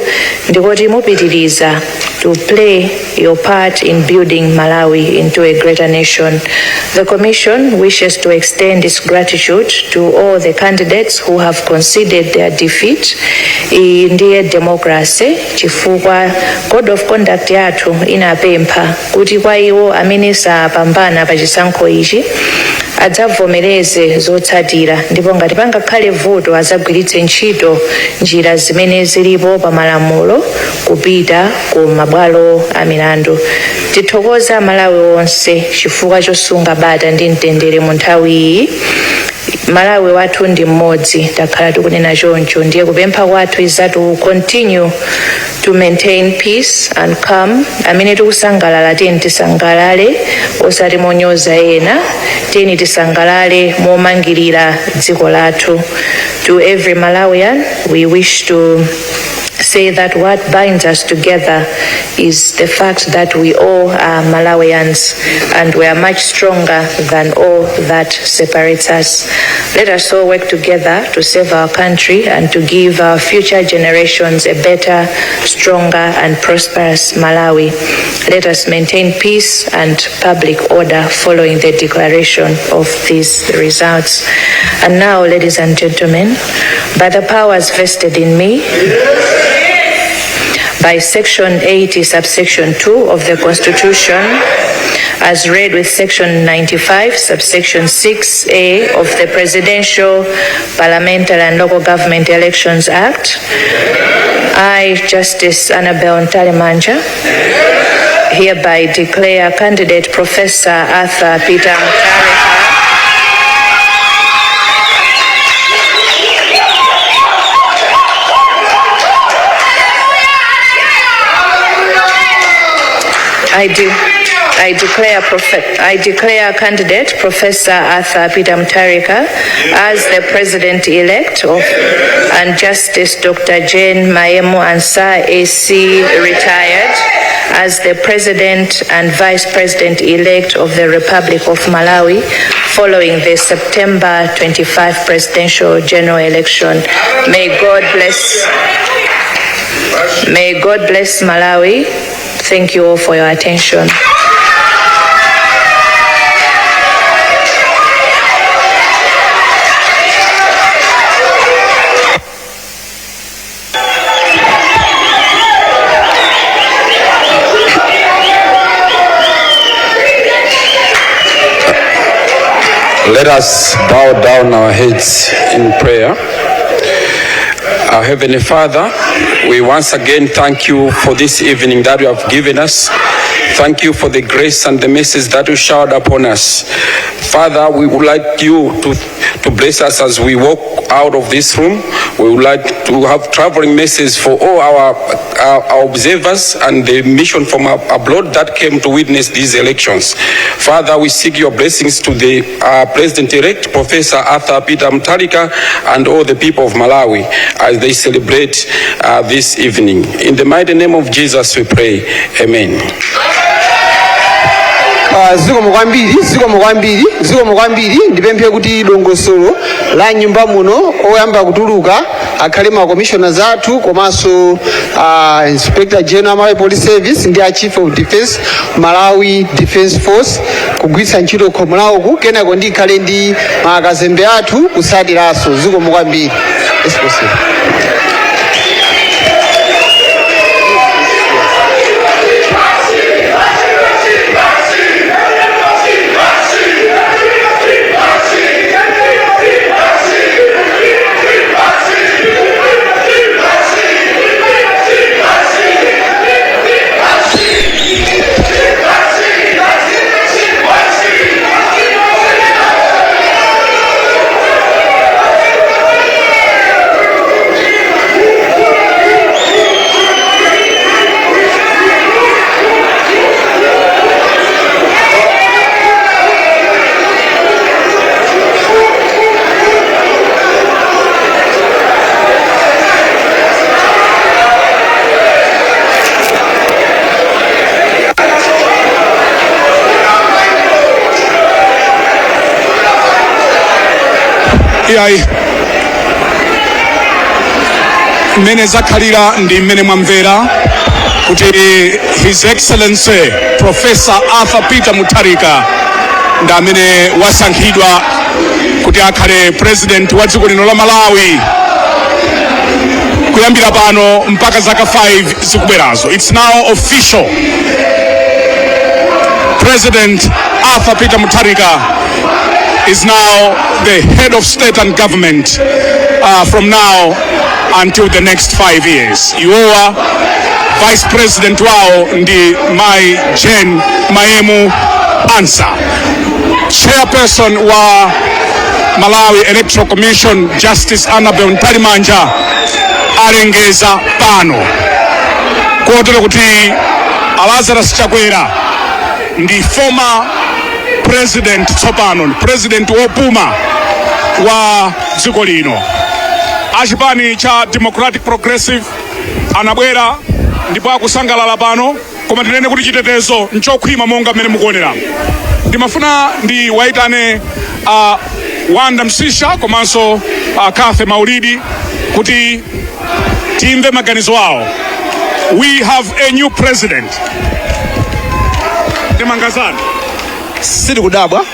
ndikoti mupitiriza to play your part in building Malawi into a greater nation. The Commission wishes to extend its gratitude to all the candidates who have conceded their defeat. Iyi ndiye democracy, chifukwa Code of Conduct yathu inapempha kuti kwa iwo amene sapambana pa chisankho ichi adzavomereze zotsatira, ndipo ngati pangakhale vuto adzagwiritse ntchito njira zimene zilipo pa malamulo kupita ku mabwalo a milandu. Tithokoza Malawi onse chifukwa chosunga bata ndi mtendere mu nthawi iyi. Malawi wathu ndi mmodzi, takhala tikunena choncho. Ndiye kupempha kwathu is that we will continue to maintain peace and calm. Amene tikusangalala, tiyeni tisangalale osati monyoza ena, tiyeni tisangalale momangirira dziko lathu. To every Malawian, we wish to say that what binds us together is the fact that we all are Malawians and we are much stronger than all that separates us. Let us all work together to save our country and to give our future generations a better, stronger, and prosperous Malawi. Let us maintain peace and public order following the declaration of these results. And now, ladies and gentlemen, by the powers vested in me by Section 80, subsection 2 of the Constitution, as read with Section 95, subsection 6A of the Presidential, Parliamentary and Local Government Elections Act, I, Justice Annabel Mtalimanja, hereby declare candidate Professor Arthur Peter Mutharika I declare candidate Professor Arthur Peter Mutharika as the president-elect of and Justice Dr. Jane Mayemu Ansah AC retired as the president and vice president-elect of the Republic of Malawi following the September 25 presidential general election. May God bless Malawi. Thank you all for your attention. Let us bow down our heads in prayer. Our Heavenly Father, we once again thank you for this evening that you have given us. Thank you for the grace and the mercies that you showered upon us. Father, we would like you to bless us as we walk out of this room. We would like to have traveling mercies for all our observers and the mission from abroad that came to witness these elections. Father, we seek your blessings to the President-elect, Professor Arthur Peter Mutharika, and all the people of Malawi as they celebrate this evening. In the mighty name of Jesus we pray. Amen. Zikomo kwambiri, zikomo kwambiri, zikomo kwambiri. Ndipemphe kuti dongosolo la nyumba muno, oyamba kutuluka akhale ma commissioners athu komanso Inspector General Malawi Police Service ndi a Chief of Defence, Malawi Defence Force, kugwiritsa ntchito khomo lawoku. Kenako ndikhale ndi makazembe athu kutsatiranso. Zikomo kwambiri. Yes, possible. Iyayi, mmene zakhalira ndi mmene mwamvera kuti His Excellency Professor Arthur Peter Mutharika ndi amene wasankhidwa kuti akhale president wa dziko lino la Malawi kuyambira pano mpaka zaka 5 zikubwerazo. It's now official. President Arthur Peter Mutharika is now the head of state and government from now until the next 5 years. Iwowa vice president wawo ndi Mai Jane Mayemu Ansah. Chairperson wa Malawi Electoral Commission, Justice Annabel Mtalimanja, alengeza pano kotero kuti Lazarus Chakwera ndi former president, tsopano ndi president wopuma wa dziko lino. Achipani cha Democratic Progressive anabwera ndipo akusangalala pano, koma tinene kuti chitetezo nchokhwima monga mmene mukuonera. Ndimafuna ndi waitane Wanda Msisha komanso Kathe Maulidi kuti timve maganizo awo. We have a new president. Ndemangazani. Sitikudabwa,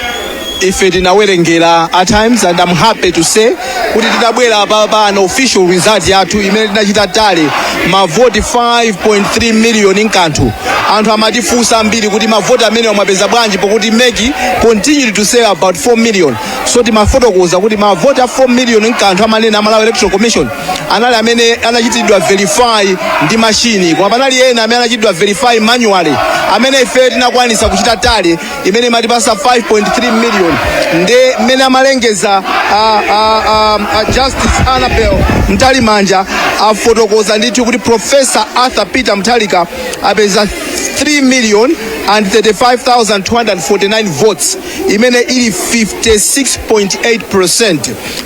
ife tinawerengera at times, and I'm happy to say kuti titabwera pa an official result yathu imene tinachita tally mavoti 5.3 million nkanthu, anthu amatifunsa ambiri kuti mavoti amene mwapeza bwanji pokuti MEC continued to say about 4 million. So timafotokoza kuti mavoti a 4 million nkanthu amanena Malawi Electoral Commission anali amene anachitidwa verify ndi machine, koma panali ena amene anachitidwa verify manually amene ife tinakwanisa kuchita tally imene imatipasa 5.3 million. Nde mmene amalengeza Justice Annabel Mtalimanja afotokoza ndithu kuti Professor Arthur Peter Mutharika apeza 3 million and 35,249 votes, imene ili 56.8%,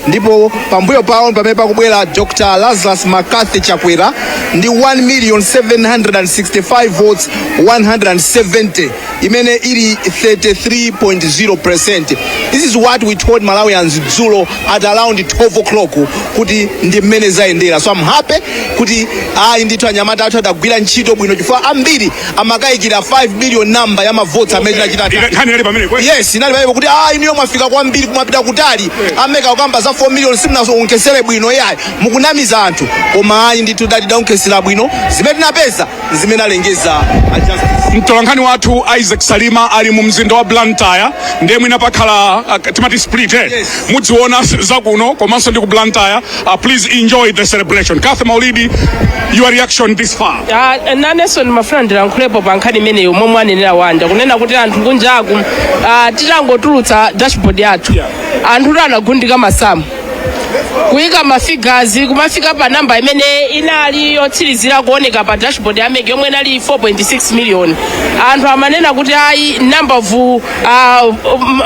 ndipo pambuyo pawo pamene pakubwera Dr Lazarus McCarthy Chakwera ndi 1 million 765 votes 170, imene ili 33.0%. This is what we told Malawians dzulo at around 12 o'clock kuti ndi mmene zayendera. So I'm happy kuti ayi ndithu, anyamata athu adagwira ntchito bwino, chifukwa ambiri amakayikira 5 million number ya mavotes amene tinachita. Nkhani inali pamene kwe. Yes, inali pamenepo kuti inuyo mwafika kwambiri, kumapita kutali, a MEC kukamba za 4 million, simunasonkhesere bwino, yayi, mukunamiza anthu. Koma ayi ndithu, dati daonkhesera bwino. Zimene tinapeza zimene alengeza a Justice. Mtolankhani wathu Isaac Salima ali mu mzinda wa Blantyre, ndiye mwina pakhala timati split, eh? Yes. Mudziona zakuno komanso ndi ku Blantyre. Please enjoy the celebration. Kathy Maulidi, your reaction this far? Ah, nanenso ndimafuna ndilankhulepo pa nkhani imeneyo momwe anenera Wanda, kunena kuti anthu kunjaku, titangotulutsa dashboard yathu, anthu anagundika masamu kuyika mafigures, kumafika pa namba imene inali yotsirizira kuoneka pa dashboard ya MEC yomwe inali 4.6 million. Anthu amanena kuti ayi, number of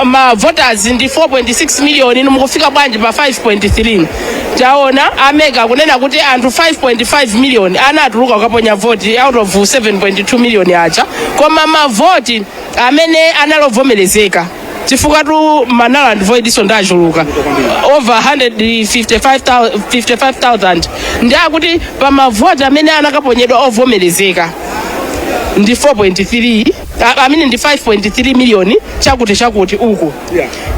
ma voters ndi 4.6 million, inu mukufika bwanji pa 5.3? Taona a MEC akunena kuti anthu 5.5 million anatuluka kukaponya voti out of 7.2 million aja, koma mavoti amene analovomerezeka, chifukwa tu ma null and void iso ndachuluka over 155,000, ndi akuti pa mavoti amene anakaponyedwa ovomerezeka ndi 4.3, I mean, ndi 5.3 million chakuti chakuti uku,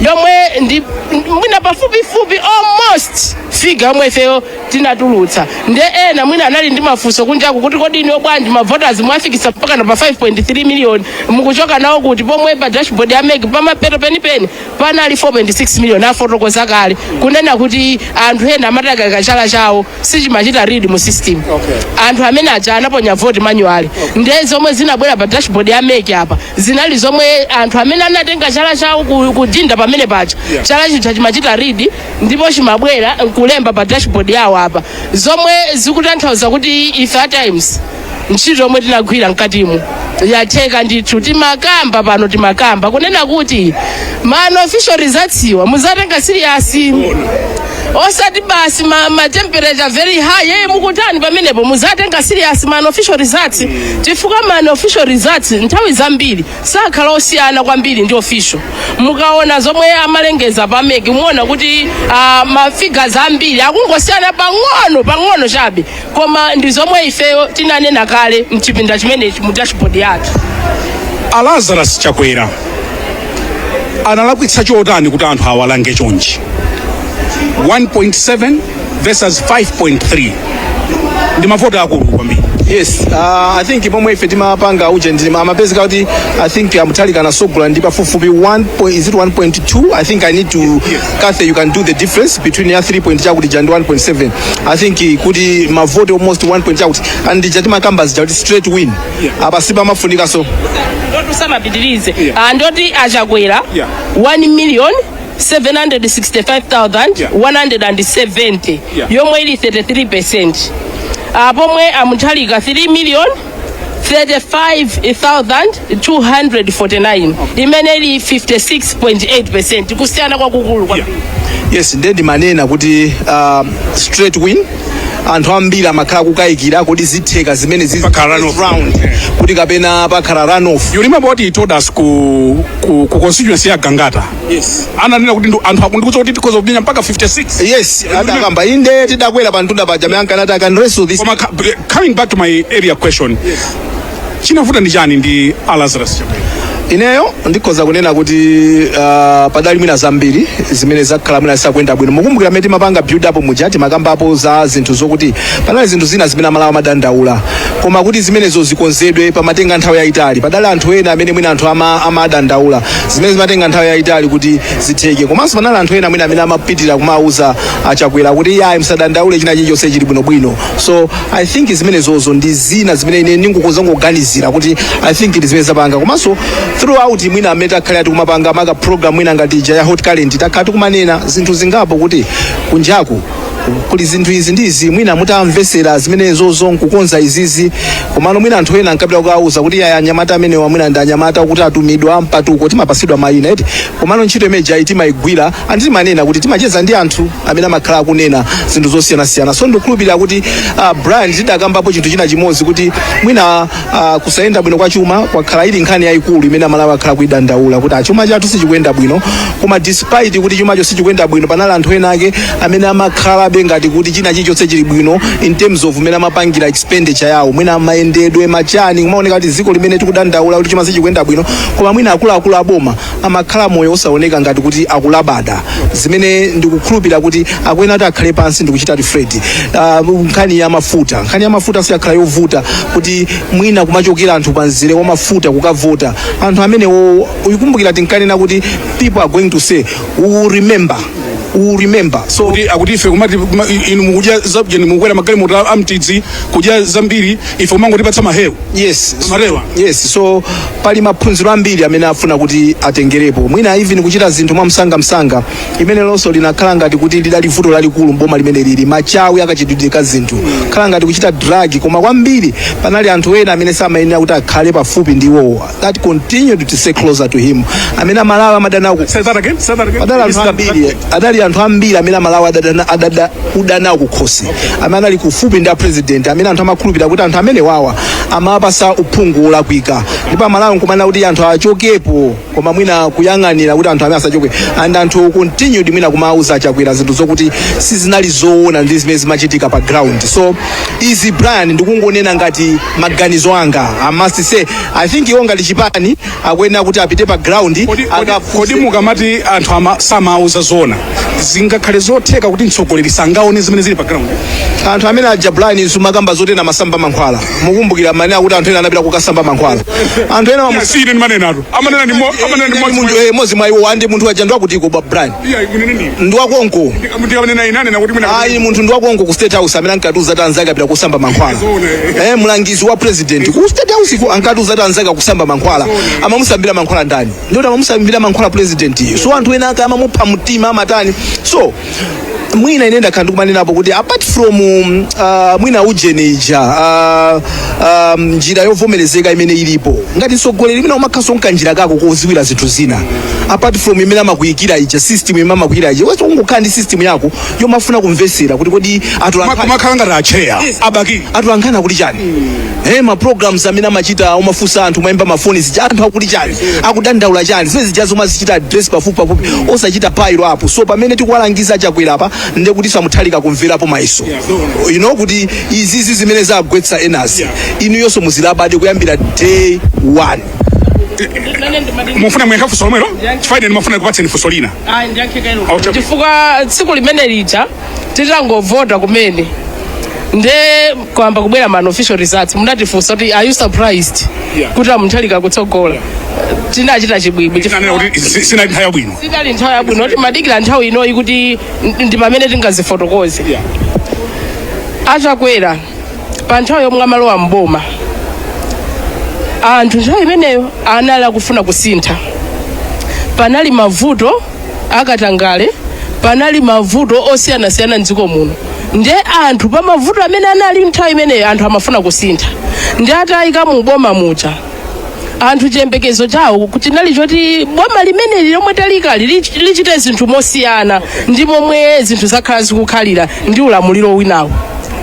yomwe ndi mwina pafupifupi almost figure yomwe ifeyo tinatulutsa. Nde ena mwina anali ndi mafunso kunjaku kuti kodi iniyo bwanji mavoters mwafikisa mpaka na pa 5.3 million, mukuchoka nawo kuti, pomwe pa dashboard ya MEC pamapeto penipeni panali 4.6 million? Afotokoza kale kunena kuti anthu ena amatakaka chala chawo sichimachita read mu system. Anthu amene aja anaponya vote manually. Nde zomwe zinabwera pa dashboard ya MEC apa zinali zomwe anthu amene anatenga chala chawo kudinda pamene paja, chala chija chimachita read ndipo chimabwera nkulemba pa dashboard yawo apa, zomwe zikutanthauza kuti ife at Times ntchito yomwe tinagwira mkatimu yatheka ndithu. Timakamba pano, timakamba kunena kuti ma unofficial results iwa muzatenga serious, osati basi ma temperature very high, yeye mukutani pamenepo. Muzatenga serious ma unofficial results, chifukwa ma unofficial results nthawi zambiri sakhala osiyana kwambiri ndi official. Mukaona zomwe amalengeza pa MEC, muona kuti ma figures ambiri akungosiyana pang'ono pang'ono chabe, koma ndi zomwe ifeyo tinanena kale mchipinda chimenechi mu dashboard yathu. Alazarus Chakwera analakwitsa chotani kuti anthu awalange chonchi? 1.7 versus 5.3 ndi mavoti akulu kwambiri. Yes, I think pomwe ife timapanga uje ndi amapezeka kuti I think a Mutharika anasogola ndi pafupifupi 1 point, is it 1.2? I think I need to, Kathy, you can do the difference between ya 3 point chakuti ja ndi 1.7. I think kuti mavoti almost 1 point chakuti, and ija timakamba zija kuti straight win. Apa sipamafunika so Ndoti usamapitirize. Yeah. Ndoti achakwera 1 million 765,170, yomwe ili 33%, pomwe amuthalika 3 million 35,249, imene ili 56.8%, kusiyana kwakukulu kwambiri. Yes, ndiye ndimanena kuti straight win. Anthu ambiri amakhala kukayikira kuti zitheka zimene zizi Pakhala runoff. Round kuti kapena pakhala runoff. You remember what he told us ku constituency ya Gangata? Yes. Ananena kuti anthu akundikuza kuti tikhoza kupinya mpaka 56. Yes, adakamba inde, tidakwera pa mtunda paja meyankanati I can wrestle this. Koma coming back to my area question, chinavuta ndi chani ndi Alazarus Chakwera? Ineyo ndikhoza kunena kuti padali mwina zambiri zimene zakhala mwina zisakuyenda bwino. Mukumbukira mmene timapanga build up muja, timakambapo za zinthu zokuti panali zinthu zina zimene Amalawi amadandaula, koma kuti zimenezo zikonzedwe pamatenga nthawi yayitali. Padali anthu ena amene mwina anthu amadandaula zimene zimatenga nthawi yayitali kuti zitheke, komanso panali anthu ena mwina amene amapitira kumauza Achakwera kuti yayi, msadandaule, china chilichonse chili bwinobwino. So I think zimenezozo ndi zina zimene ine ndingukoza ngoganizira kuti I think ndi zimene zapanga. Komanso throughout mwina amene takhala tikumapanga maka program mwina ngati ija ya Hot Current, takhala tikumanena zinthu zingapo kuti kunjaku Kuli zinthu izi ndi izi, mwina mutamvesera zimenezozo nkukonza izizi. Komano mwina anthu ena ankapita kukauza kuti aya, anyamata amenewa mwina ndi anyamata kuti atumidwa mpatuko, timapasidwa mayina eti. Komano ntchito imeneyi timayigwira, anditi timanena kuti timacheza ndi anthu amene amakhala akunena zinthu zosiyanasiyana. So ndikukhulupirira kuti Brian, tidakambapo chinthu china chimodzi kuti mwina kusayenda bwino kwa chuma kwakhala ili nkhani yayikulu imene Amalawi akhala kuidandaula kuti chuma chathu sichikuyenda bwino. Koma despite kuti chumacho sichikuyenda bwino, panali anthu ena ake amene amakhalabe ngati kuti china chilichonse chili bwino in terms of mmene amapangira expenditure yawo, mwina mayendedwe, machani. Kumaoneka kuti dziko limene tikudandaula kuti chuma sichikuyenda bwino, koma mwina akuluakulu aboma amakhala moyo osaoneka ngati kuti akulabada, zimene ndikukhulupirira kuti akuyenera kuti akhale pansi ndikuchita reflect. Nkhani ya mafuta, nkhani ya mafuta siyakhala yovuta kuti mwina kumachokera anthu pa mzere wa mafuta kukavota. Anthu amenewo, uyikumbukira tinkanena kuti people are going to say, "We will remember, we will remember." So Kuti akuti ife kumati inu mukudya zabwino, mukukwera magalimoto amtidzi, kudya zambiri, ife kumangotipatsa mahewu. Yes. Marewa. Yes, so pali maphunziro ambiri amene afuna kuti atengerepo, mwina even kuchita zinthu mwamsangamsanga, imene lonso linakhala ngati kuti lidali vuto lalikulu mboma limene lili machawi akachitidwe ka zinthu, khala ngati kuchita drag. Koma kwambiri panali anthu ena amene samayenera kuti akhale pafupi ndi iwowo that continued to stay closer to him, amene Amalawi amadana. Say that again, say that again. Adali anthu ambiri, adali anthu ambiri amene Amalawi adada kudana kukhosi, amene anali kufupi ndi a president, amene anthu amakhulupirira kuti anthu amene wawa amapasa uphungu wolakwika, ndipo Amalawi nkumanena kuti anthu achokepo, koma mwina kuyang'anira kuti anthu amene asachoke, and anthu continued mwina kumauza Achakwera zinthu zokuti sizinali zoona ndi zimene zimachitika pa ground. So izi, Brian, ndikungonena ngati maganizo anga. I must say, I think iwo ngati chipani akuyenera kuti apite pa ground. Kodi mukamati anthu samauza zoona, zingakhale zotheka kuti mtsogoleri sangaone zimene zili pa ground? Anthu amene aja, Brian, sumakamba zotena masamba mankhwala. Mukumbukira manena kuti anthu ena anapita kukasamba mankhwala, anthu ena Si ine ndimanenatu, amanena ndi munthu mmodzi. Mmodzi mwa iwo andi munthu aja ndiwakutiko ba, Brian? Iya, kunene ndi Ndiwakonko. Ndikamanena ine anena kuti mwina Ayi, munthu ndiwakonko ku State House amene ankatiuza kuti anzake apita kusamba mankhwala. Zoona, eh. Mlangizi wa president ku State House ku ankatiuza kuti anzake akusamba mankhwala. Amamusambira mankhwala ndani? Ndiyoti amamusambira mankhwala president iyo. So anthu ena ake amamupha mtima, amatani. So mwina ine ndakhala ndikumanenapo kuti apart from mwina ujeni ija, njira yovomerezeka imene ilipo, ngati mtsogoleri mwina umakhaso nkanjira kako koziwira zinthu zina apart from imene amakuyikira ija, system imene amakuyikira ija. Wese ungokhala ndi system yako yomafuna kumvesera kuti kodi atolankhani Kumakhala ngati acheya abaki atolankhani akuti chani, ma programs amene amachita, umafunsa anthu, umayimba mafoni zija, anthu akuti chani, akudandaula chani, zimene zija zomwe azichita address pafupi pafupi, osachita pile up. So pamene tikuwalangiza Chakwera apa, ndiye kuti samuthalika kumverapo maiso kuti izizi zimene zagwetsa enazi, inuyonso muzilabade kuyambira day one. Mufuna muyankha funso lomwelo? Chifukwa ine ndimafuna kupatseni funso lina. Ayi, ndiyankhekelo. Okay. Chifukwa tsiku limene lija titangovota kumene, nde kwamba kubwera ma official results, munatifunsa kuti, "Are you surprised kuti aMutharika kutsogola?" Tinachita chibwibwi. Tinanena kuti sinali nthawi yabwino. Sinali nthawi yabwino, kuti madikira nthawi inoyi kuti ndi pamene tingazifotokoze. Achakwera pa nthawi yomwe amalowa mboma, anthu nthawi imeneyo anali akufuna kusintha. Panali mavuto akatangale, panali mavuto osiyanasiyana mdziko muno, nde anthu pa mavuto amene anali nthawi imeneyo, anthu amafuna kusintha. Ndi atayika mu boma muja, anthu chiyembekezo chawo chinali choti boma limeneli lomwe talikali lichite zinthu mosiyana ndi momwe zinthu zakhala zikukhalira ndi ulamuliro winawo,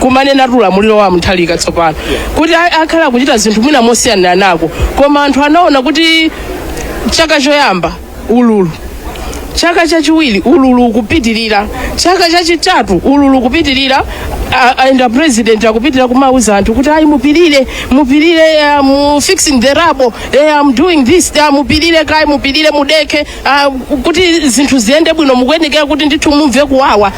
kumanena ti ulamuliro wa Mutharika tsopano, kuti akhala kuchita zinthu mwina mosiyanira nako. Koma anthu anaona kuti chaka choyamba ululu, chaka chachiwiri ululu ukupitirira, chaka chachitatu ululu ukupitirira, and president akupitirira kumauza anthu kuti ayi, mupirire, mupirire, fixing the rubble, I'm doing this, mupirire kai, mupirire, mudeke, kuti zinthu ziyende bwino mukuyenekera kuti ndithu mumve kuwawa,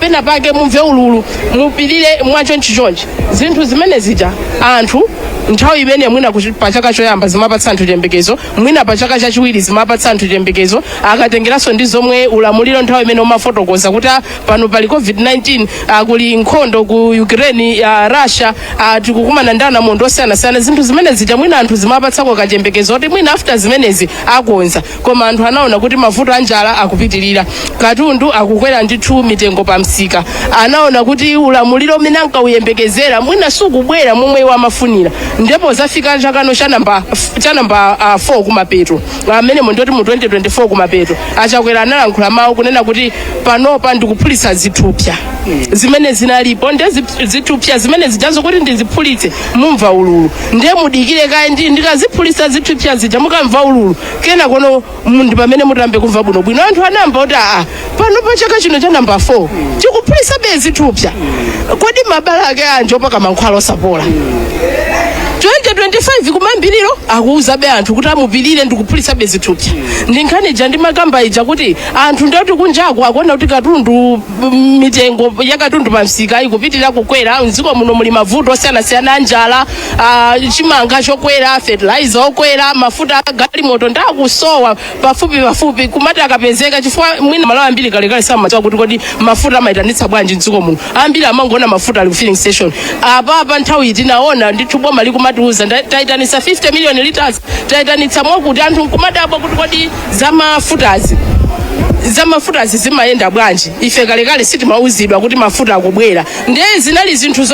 pena pake mumve ululu, mupirire mwachonchichonchi. Zinthu zimene zija anthu Nthawi imene mwina pa chaka choyamba zimapatsa anthu chiyembekezo, mwina pa chaka chachiwiri zimapatsa anthu chiyembekezo, akatengeranso ndi zomwe ulamuliro nthawi imene umafotokoza kuti pano pali COVID-19, kuli nkhondo ku Ukraine ya Russia, tikukumana ndi anamondo osiyanasiyana. Zinthu zimene zija mwina anthu zimapatsako kachiyembekezo kuti mwina after zimenezi akonza. Koma anthu anaona kuti mavuto a njala akupitirira, katundu akukwera ndithu mitengo pa msika. Anaona kuti ulamuliro umene ankawuyembekezera mwina sukubwera momwe iwo amafunira. Ndipo zafika chakano cha namba 4 kumapeto amene ndoti mu 2024 kumapeto, Achakwera analankhula mawu kunena kuti panopa ndikuphulitsa zithupsa zimene zinalipo. Nde zithupsa zimene zijazo kuti ndiziphulitse mumva ululu, ndiye mudikire kaye ndikaziphulitsa zithupsa zija mukamva ululu, kena kono ndi pamene mutambe kumva bwinobwino. Anthu anayamba kuti aa, pano pa chaka chino cha namba 4 tikuphulitsabe zithupsa, kodi mabala ake anji opaka mankhwala osapola? 2025 kumambiriro akuuzabe anthu kuti amupirire, ndikuphulitsabe zithupsa. Ndi nkhani ija ndi makamba ija kuti anthu ndoti kunjaku akuona kuti katundu, mitengo ya katundu pa msika ikupitirira kukwera, mdziko muno muli mavuto osiyanasiyana, anjala, chimanga chokwera, fertilizer okwera, mafuta agalimoto ndakusowa pafupi pafupi, kumati akapezeka, chifukwa mwina malo ambiri kalekale samadziwa kuti kodi mafuta amayitanitsa bwanji mdziko muno. Ambiri amangoona mafuta ali ku filling station. Apapa nthawi tinaona ndithu boma likumatiuza tayitanitsa 50 million liters, tayitanitsa mwakuti, anthu nkumadabwa kuti kodi zamafutazi zimayenda bwanji? Ife kalekale sitimauzidwa kuti mafuta akubwera. Ndiye zinali zinthu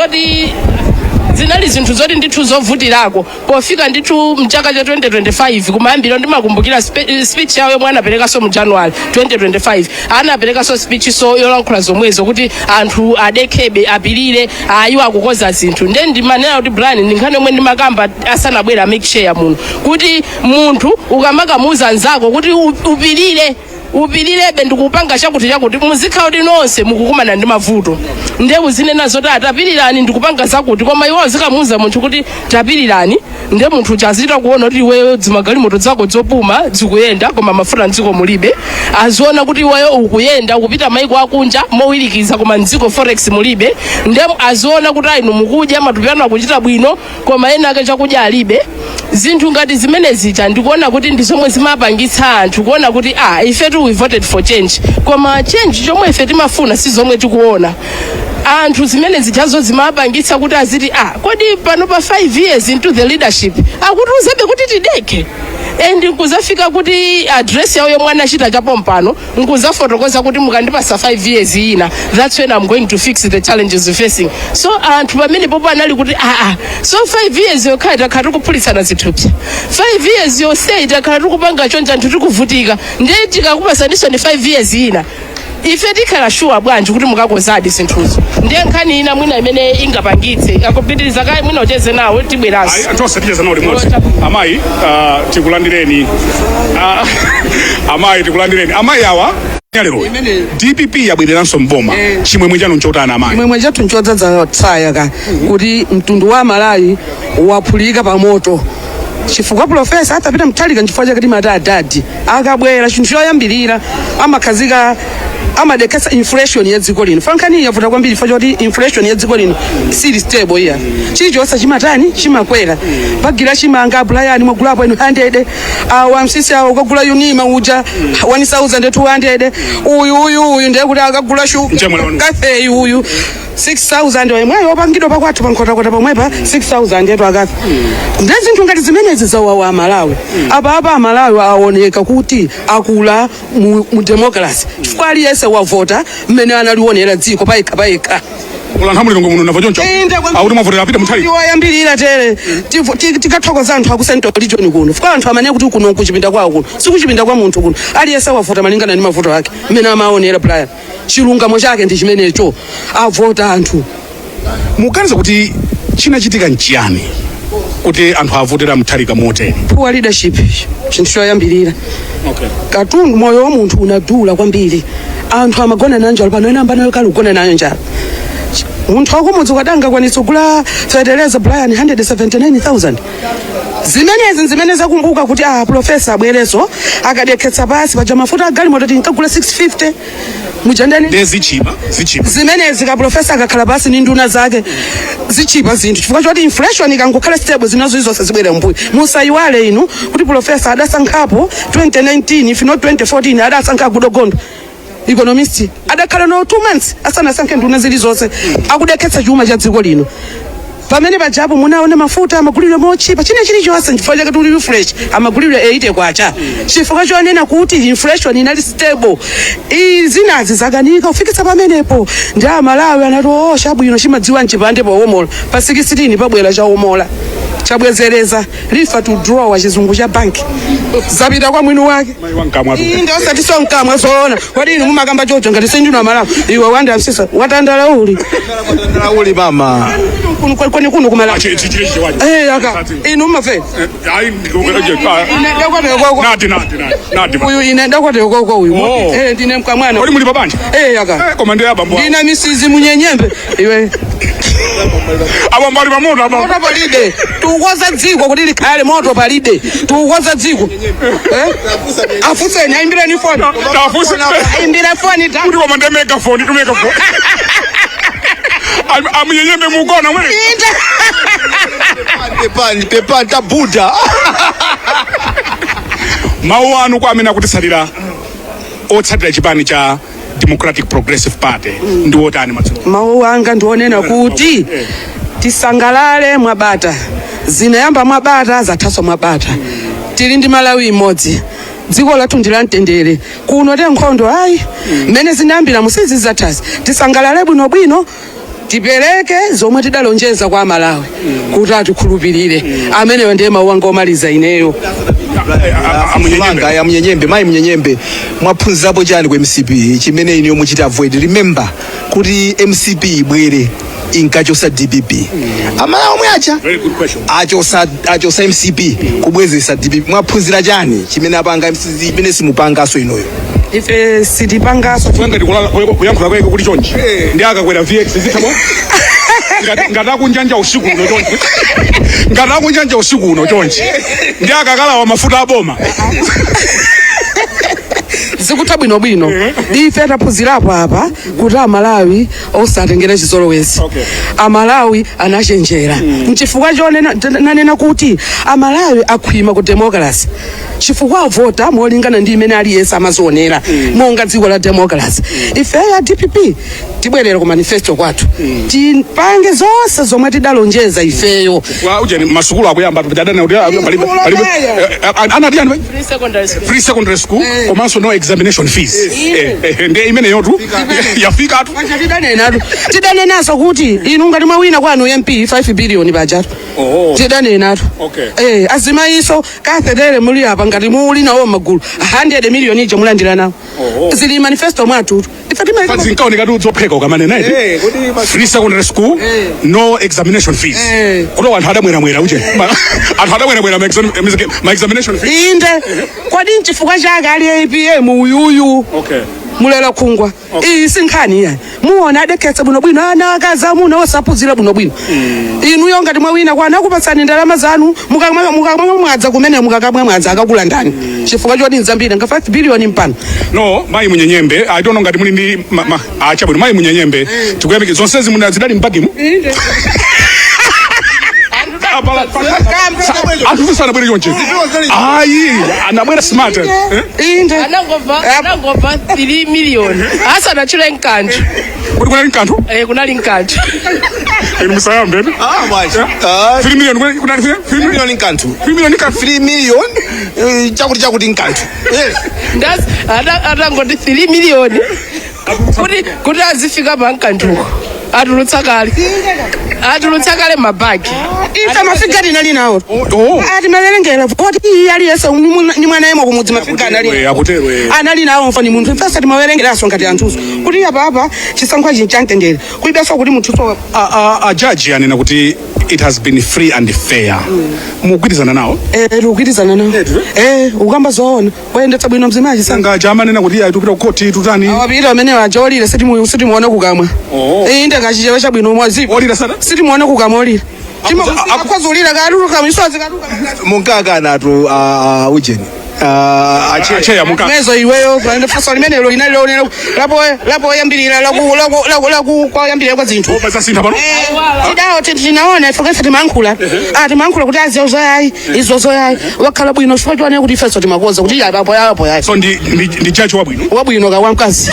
zoti ndithu zovutirako. Pofika ndithu mchaka cha 2025 kumayambiro, ndimakumbukira speech yawo yomwe anaperekanso mu January 2025. Anaperekanso speech so yolankhula zomwezo kuti anthu adekhebe, apirire, ayiwo akukoza zinthu. Ndiye ndimanena kuti, Brian, ndi nkhani yomwe ndimakamba asanabwera make share muno kuti munthu ukamakamuuza nzako kuti upirire, upirirebe, ndikupanga chakuti chakuti, muzikhala kuti nonse mukukumana ndi mavuto, ndiye uzinena zoti atapirirani, ndikupanga zakuti. Koma iwo azikamuuza munthu kuti tapirirani, ndiye munthu uja azita kuona kuti iweyo zimagalimoto zako zopuma zikuyenda koma mafuta mdziko mulibe. Aziona kuti iweyo ukuyenda, ukupita maiko akunja mowirikiza koma mdziko forex mulibe. Ndiye aziona kuti ainu mukudya, matupi anu akuchita bwino, koma ena ake chakudya alibe. Zinthu ngati zimene zija ndikuona kuti ndi zomwe zimapangitsa anthu kuona kuti ah, ifetu we voted for change, koma change chomwe ife timafuna si zomwe tikuona. Anthu zimene zijazo zimapangitsa kuti aziti ah, kodi pano pa 5 years into the leadership akutiuzabe kuti tideke? And nkuzafika kuti address yawo yomwe anachita chapompano nkuzafotokoza kuti mukandipasa 5 years ina, that's when I'm going to fix the challenges we're facing. So anthu pamene popo anali kuti aa, so 5 years yokhala takhala tikuphulitsana zithupsa, 5 years yonseyi takhala tikupanga chonja, anthu tikuvutika, ndiye tikakupasaninso ni 5 years ina, ife tikhala sure bwanji kuti mukakozadi zinthuzo? Ndiye nkhani ina mwina imene ingapangitse akupitiriza kayi, mwina ucheze nawo, tibweranso. Ayi, tonse ticheza nawo limodzi. Amayi, tikulandireni. Amayi, tikulandireni. Amayi awa, lero DPP yabwereranso mboma, chimwemwe chanu nchotani, amayi? Chimwemwe chathu nchodzaza tsaya ka kuti mtundu wa Malawi waphulika pa moto chifukwa Professor atapita Mutharika. Nchifukwa chake timati adadi akabwera, chinthu choyambirira amakhazika, amadekhetsa inflation ya dziko lino. Fankhani yavuta kwambiri chifukwa choti inflation ya dziko lino sili stable iya. Chilichonse chimatani? Chimakwera. Pagira chimanga, Brian, mwagulapo inu 100, awa msisi awo ukagula Unima uja 1200, uyu uyu uyu ndiye kuti akagula shuga. Mchemwali wanu. Kafeyi uyu 6000, yemweyo wopangidwa pakwathu pankhotakota pomwepa 6000 yetu akafe. Ndiye zinthu ngati zimenezi zawawa Amalawi. Apa apa Amalawi aoneka kuti akula mu democracy chifukwa aliyense wavota mmene analionera dziko payekha payekha. Ulantha mulilongo muno navo choncho. Inde kwambiri. Akuti mwavotera apita Mutharika. Iwoyambirira tere tikathokoza anthu aku Central Region kuno fika anthu amene kuti kuno kuchipinda kwawo, kuno sikuchipinda kwa munthu kuno. Aliyense wavota malingana ndi mavuto ake mmene amaonera. Brian, chilungamo chake ndi chimenecho, avota anthu. Muganiza kuti chinachitika nchiyani kuti anthu avotera Mutharika motere? Poor leadership, chinthu choyambirira. Katundu, moyo wa munthu unadula kwambiri, anthu amagona nayo njala. Pano ena ambanayo kale kugona nayo njala. Munthu wakumudzi ukadanga kwanitsa kugula fetereza, Brian, 179,000. Zimenezi zimene zakumbuka kuti ah, profesa abwereso akadekhetsa pasi paja mafuta agalimoto tinkagula 650 mujandani. Ndiye zichipa, zichipa. Zimenezi ka profesa akakhala pasi ni nduna zake, zichipa zinthu, chifukwa choti inflation ikangokhala stable, zinazo izonse zibwera mbuyo. Musayiwale inu kuti profesa adasankhapo 2019, if not 2014, adasankha Goodall Gondwe economist, adakhala no 2 months asanasankhe nduna zilizonse, akudekhetsa chuma cha dziko lino. Pamene pajapo munaona mafuta amagulidwe mochipa, china chilichonse, chifukwa chake tuli refresh amagulidwe 80 kwacha, chifukwa chonena kuti inflation inali stable. Zinazi zakanika kufikitsa pamenepo. Ndi Amalawi anati, "Oh, chabwino chimadziwa mchipande powomola." Pa 16 pabwera chawomola, chabwezereza, refer to drawer, chizungu cha banki, zapita kwa mwini wake. Mayi wankamwa tu. Inde, osati mkamwa, zoona. Kodi inu mumakamba chocho ngati sindinu Amalawi? Iwe wanda msisa watandala uli. Uli mama. Kwani kuno kumala. Chiwaji. Eh, aka inu mumafe. Ayi. Nati nati nati nati. Uyu ine ndakwateko kwa uyu. Oh. Eh, ndine mkamwana. Kodi muli pabanja? Eh, aka. Eh, koma ndiye abambo. Ndina misizi munyenyembe iwe. Abambo ali pamoto abambo. Moto palide, tukoza dziko kuti likhale moto palide, tukoza dziko. Eh, afuseni, ayimbireni foni. Tafuse. Ayimbira foni ta. Kuti koma ndiye megaphone, tu megaphone. Amunyenyembe mukona mwene. Pepani, pepani, tabuda. Mawu anu kwa amene akutisalira, otsatira chipani cha Democratic Progressive Party, ndi wotani madzulo? Mawu anga ndionena kuti tisangalale mwabata. Zinayamba mwabata, zathaso mwabata. Tili ndi Malawi imodzi, dziko lathu ndi la mtendere kuno, te nkhondo ayi. Mmene zinayambira musizi zathazi, tisangalale bwinobwino, tipereke zomwe tidalonjeza kwa Amalawi kuti atikhulupirire. Ameneyo ndiye mawu anga omaliza ineyo. Manga ya Munyenyembe, mayi Munyenyembe, mwaphunzirapo chani ku MCP chimene iniyo muchita avoid? Remember kuti MCP ibwere inkachosa DPP. Amalawi omwe acha Very good question. achosa MCP kubwezesa DPP. Mwaphunzira chani chimene apanga MCP chimene simupangaso inoyo? Ife sitipangaso. Ngati kuyankhula kwake kuti chonchi ndi akakwera VX zithabwa, ngati akunjanja usiku uno chonchi, ngati akunjanja usiku uno chonchi ndi akakalawa mafuta aboma. Zikutha bwinobwino. Ife taphunzirapo apa kuti Amalawi osatengera chizolowezi. Amalawi anachenjera. Nchifukwa chonena nanena kuti Amalawi akhwima ku democracy, chifukwa avota molingana ndi imene aliyense amazionera monga dziko la democracy. Ifeyo ya DPP tibwerera ku manifesto kwathu, tipange zonse zomwe tidalonjeza ifeyo. Wa ujeni masukulu akuyamba adana kuti palibe palibe anati yani Free secondary school. Free secondary school komanso no examination fees. Ndiye imene yotu yafika tu. Paja tidanenatu, tidanenaso kuti inu ngati mwawina kwanu MP 5 billion pajatu. Oh. Tidanenatu. Eh, azimayiso kathetere muli apa, ngati muli nawo magulu, 100 million icho mulandira nawo. Oh. Zili manifesto mwathu ife timaika. Zinkaoneka tu zopheka ukamanena eti free secondary school, no examination fees, kuti anthu adamweramwera uje, anthu adamweramwera ma examination fees. Inde, kodi nchifukwa chake ali APM uyuyu Mulela khungwa. Iyi si nkhani iya, muona adekhetsa bwinobwino ana, akazi, amuna osaphunzira bwinobwino. Inuyo ngati mwawina kwana akupatsani ndalama zanu, mukamwa mwadza kumene mukakamwa mwadza akakulandani, chifukwa choti nzambiri nga 5 billion mpano. No, mayi Munyenyembe, I don't know ngati muli ndi chabwino. Mayi Munyenyembe, tikuyamike zonsezi muna zidali mbagimu. Anthu sanabwere chonchi ayi, anabwera smart, eh? Inde. Anangomva 3 million asanachule mkanthu. Kuti kunali mkanthu? Eh, kunali mkanthu. Inu musayambe. Ah, bwaji. Ah, 3 million kunali 3 3 million nkanthu. 3 million nkanthu. 3 million chakuti chakuti nkanthu. Yes. Atangoti 3 million kuti azifika pa mkanthuko, atulutsa kale, atulutsa kale mabagi. Ife mafiga tinali nawo. Oh. Ati mawerengera koti iye aliyense ni mwana yemwe kumudzi mafiga anali Akutero, eh. anali nawo. Mfani munthu ifesa timawerengeraso ngati anthuso kuti apa chisankho ichi nchamtendere, kuibenso kuti munthuso A jaji anena kuti It has been free and fair. Mugwirizana nawo? Eh, tikugwirizana nawo. Eh, ukamba zoona, wayendetsa bwino mzimayi sanga. Sanga chamanena kuti ayi, tupita kukhoti, tutani? Awapita amene aja olira sitimuone kukamwa. Oh. Eh, inde kachichewa chabwino mwazipo. Olira sana? Sitimuone kukamwa olira. Akhozulira karuka misozi karuka. Munkakana tu ujeni Acheya muka. Mezo iweyo pande funso limenelo linali lonena lapo lapo yambirira laku laku laku laku kwa yambirira kwa zinthu. Opa zasintha pano. Tidawo tinaona ife kese timankhula, timankhula kuti aziyo zoyayi izo zoyayi wakhala bwino chifukwa chione kuti ifeso timakoza kuti iya apo yapo yayi. So ndi judge wabwino. Wabwino ka wamkazi.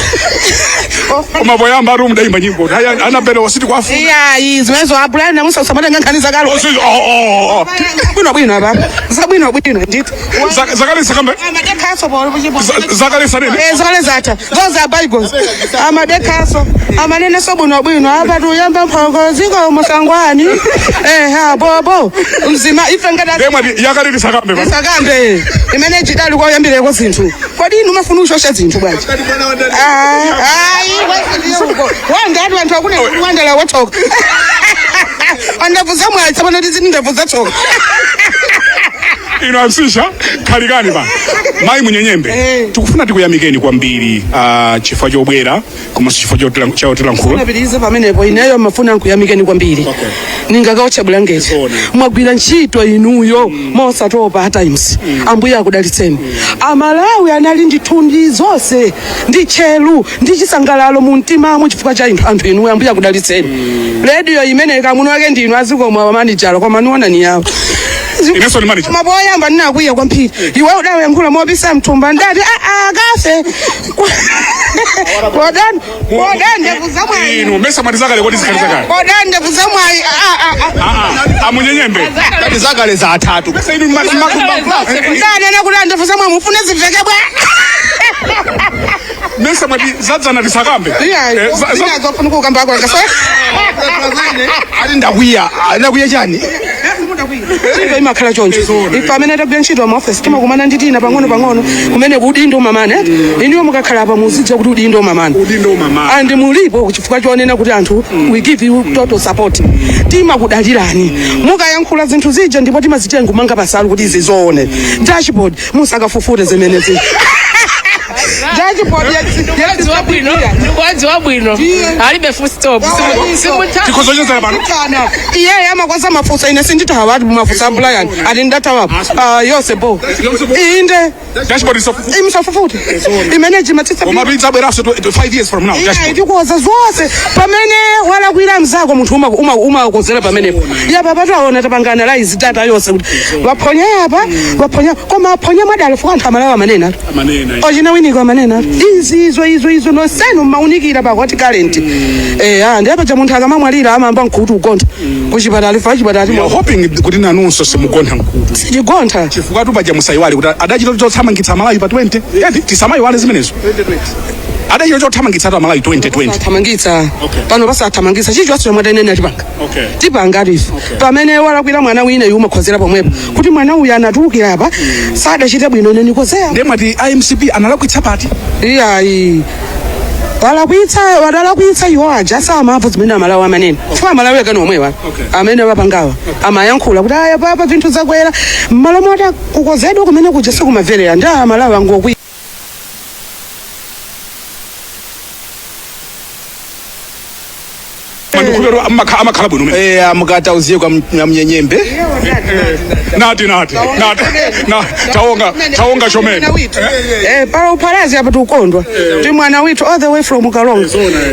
Koma poyamba ari mudayimba nyimbo. Haya anabere wasiti kwafu. Iyayi, zimenezo apulani namusa usamatenga nkhani zakalo. Oh. Bwino bwino apa zabwino bwino ndithu. Zakale sakambe. Amadekhaso. Zakale sanene. Eh, zakale zatha. Those are bygones. Amadekhaso amaneneso bwino bwino apa tuyamba mphoko ziko musangwani, eh ha bobo mzima ife ngati Ndemwe yakale sakambe. Isakambe imene chidali kwayambireko zinthu. Kodi inu mafuna ushosha zinthu bwanji? Ayi, wangati anthu akune wandala watsoka andavuza mwayi tsapano ndizini ndavu zatsoka. Ino amsisha khalikani pa mayi Munyenyembe. Tikufuna tikuyamikeni kwambiri chifukwa chobwera komanso chifukwa chotilankhula. Napitirize pamenepo, ineyo mafuna nkuyamikeni kwambiri. Ningakaotcha bulangeti, mwagwira ntchito inuyo mosatopa. Times, ambuye akudalitseni. Amalawi anali ndithu ndi zonse ndi tcheru ndi chisangalalo mu mtimamo chifukwa cha anthu inuyo. Ambuye akudalitseni. Rediyo imene kamuno wake ndinu azikomwa wamanijala koma niona ni yawo. Inenso ndi manager. Mapoyamba ndinakwiya kwambiri, iwe udayankhula mopisa mthumba, ndati aa kafe kodani kodani ndevu za mwayi. Inu mesa mwati zakale, kodi zikhale zakale? Kodani ndevu za mwayi. Amunyenyembe. Kati zakale za atatu. Mesa inu Ndanena kuti ndevu za mwayi mufune zimveke bwa. Mesa mwati zadzana tisakambe. Zofuna kukamba kwanga. Ati ndakwiya, ndakwiya chani? Ntchito imakhala choncho. Ife amene tagwira ntchito maofesi timakumana ndi tina pang'ono pang'ono kumene udindo umamana. Iniwo mukakhala apa muzidziwa kuti udindo umamana. Udindo umamana. And mulipo chifukwa chonena kuti anthu, we give you total support, timakudalirani. Mukayankhula zinthu zija ndipo timazitenga kumanga pasalu kuti izi zoone. Dashboard musakafufute zimenezi, dashboard. Mkazi wabwino, mkazi wabwino alibe full stop. Tikhozonyezera pano. Iye amakwasa mafusa, ine sindithawa ati mafusa a Brian ati ndathawapo. Ah, yonse bo inde. Dashboard isofufu. Imsafufute imene jimatsitsa. Koma tidzabweranso 5 years from now, dashboard. Tikuwoza zonse pamene walakwira mzako munthu umakonzera pamenepo yapa pataona tapangana laizi data yonse kuti waphonya apa, waphonya, koma aphonya mwadala fuka anthu amalawa amanena. Amanena. Ochina winiko amanena izi izo izo izo nonsenu mmaunikira pakwati current, eh ah, ndi apa cha munthu akamamwalira amayamba mkhutu ugontha kuchipatala ifa chipatala. We are hoping kuti nanunso simugontha mkhutu. Sichigontha. Chifukwa tupaja musayiwale kuti adachita chothamangitsa Amalawi pa 20 eti tisamayiwale zimenezo, adachita chothamangitsa atu Amalawi 2020. Athamangitsa pano pasathamangitsa chichonse chomwe tanene atipanga. Tipanga ife pamene walakwira mwana wina iwe umakhozera pomwepo kuti mwana uyu anatulukira apa sadachite bwino, ine nikozera. Ndiye mwati IMCP analakwitsa pati? Iyayi, walakwitsa wadalakwitsa iwo aja samamva zimene Amalawi amanena chifukwa Amalawi akani omwewa amene wapangawa amayankhula kuti aya papa zinthu zakwera mmalo moti kukozedwa kumene kuja sikumamverera ndi Amalawi angokwi. Mandikhulupirira amakhala bwino umene. Eh, mukatauziye kwa Mnyenyembe. Nati nati nati na taonga taonga chomene. Eh, pa uphalazi apa tikukondwa ti mwana withu all the way from Kalonga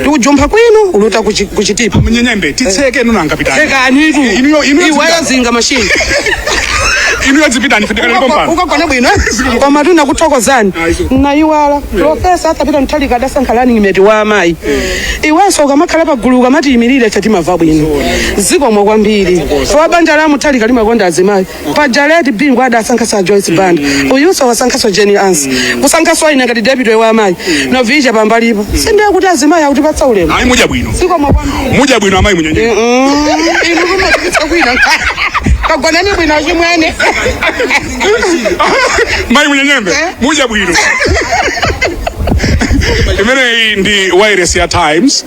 tikujumpha kwino uluta kuchitipa. Mnyenyembe, titseke nunanga pitani. Tekanitu. Inuyo Iweyo zinga mashini. Inuyo dzipitani fitikani pompano. Ukagona bwino, eh? Koma tinakuthokozani. Nayiwala, Profesa Arthur Peter Mutharika adasankha running mate wa amayi. Iwenso ukamakhala pagulu ukamati imirire ife timamva bwino. Zikomo kwambiri. Wa banja la Mutharika limakonda azimayi. Paja late Bingu adasankhaso Joyce Banda, uyuso wasankhaso Jane Ansah, kusankhaso ine ngati deputy wa amayi novicha pambalipo, sindiye kuti azimayi akutipatsa ulemu. Ayi, mudya bwino. Zikomo kwambiri. Mudya bwino, amayi Munyenyembe. Inu kumapitsa kwina, kagonani bwino chimwene. Mayi Munyenyembe, mudya bwino. Imeneyi ndi wireless ya Times.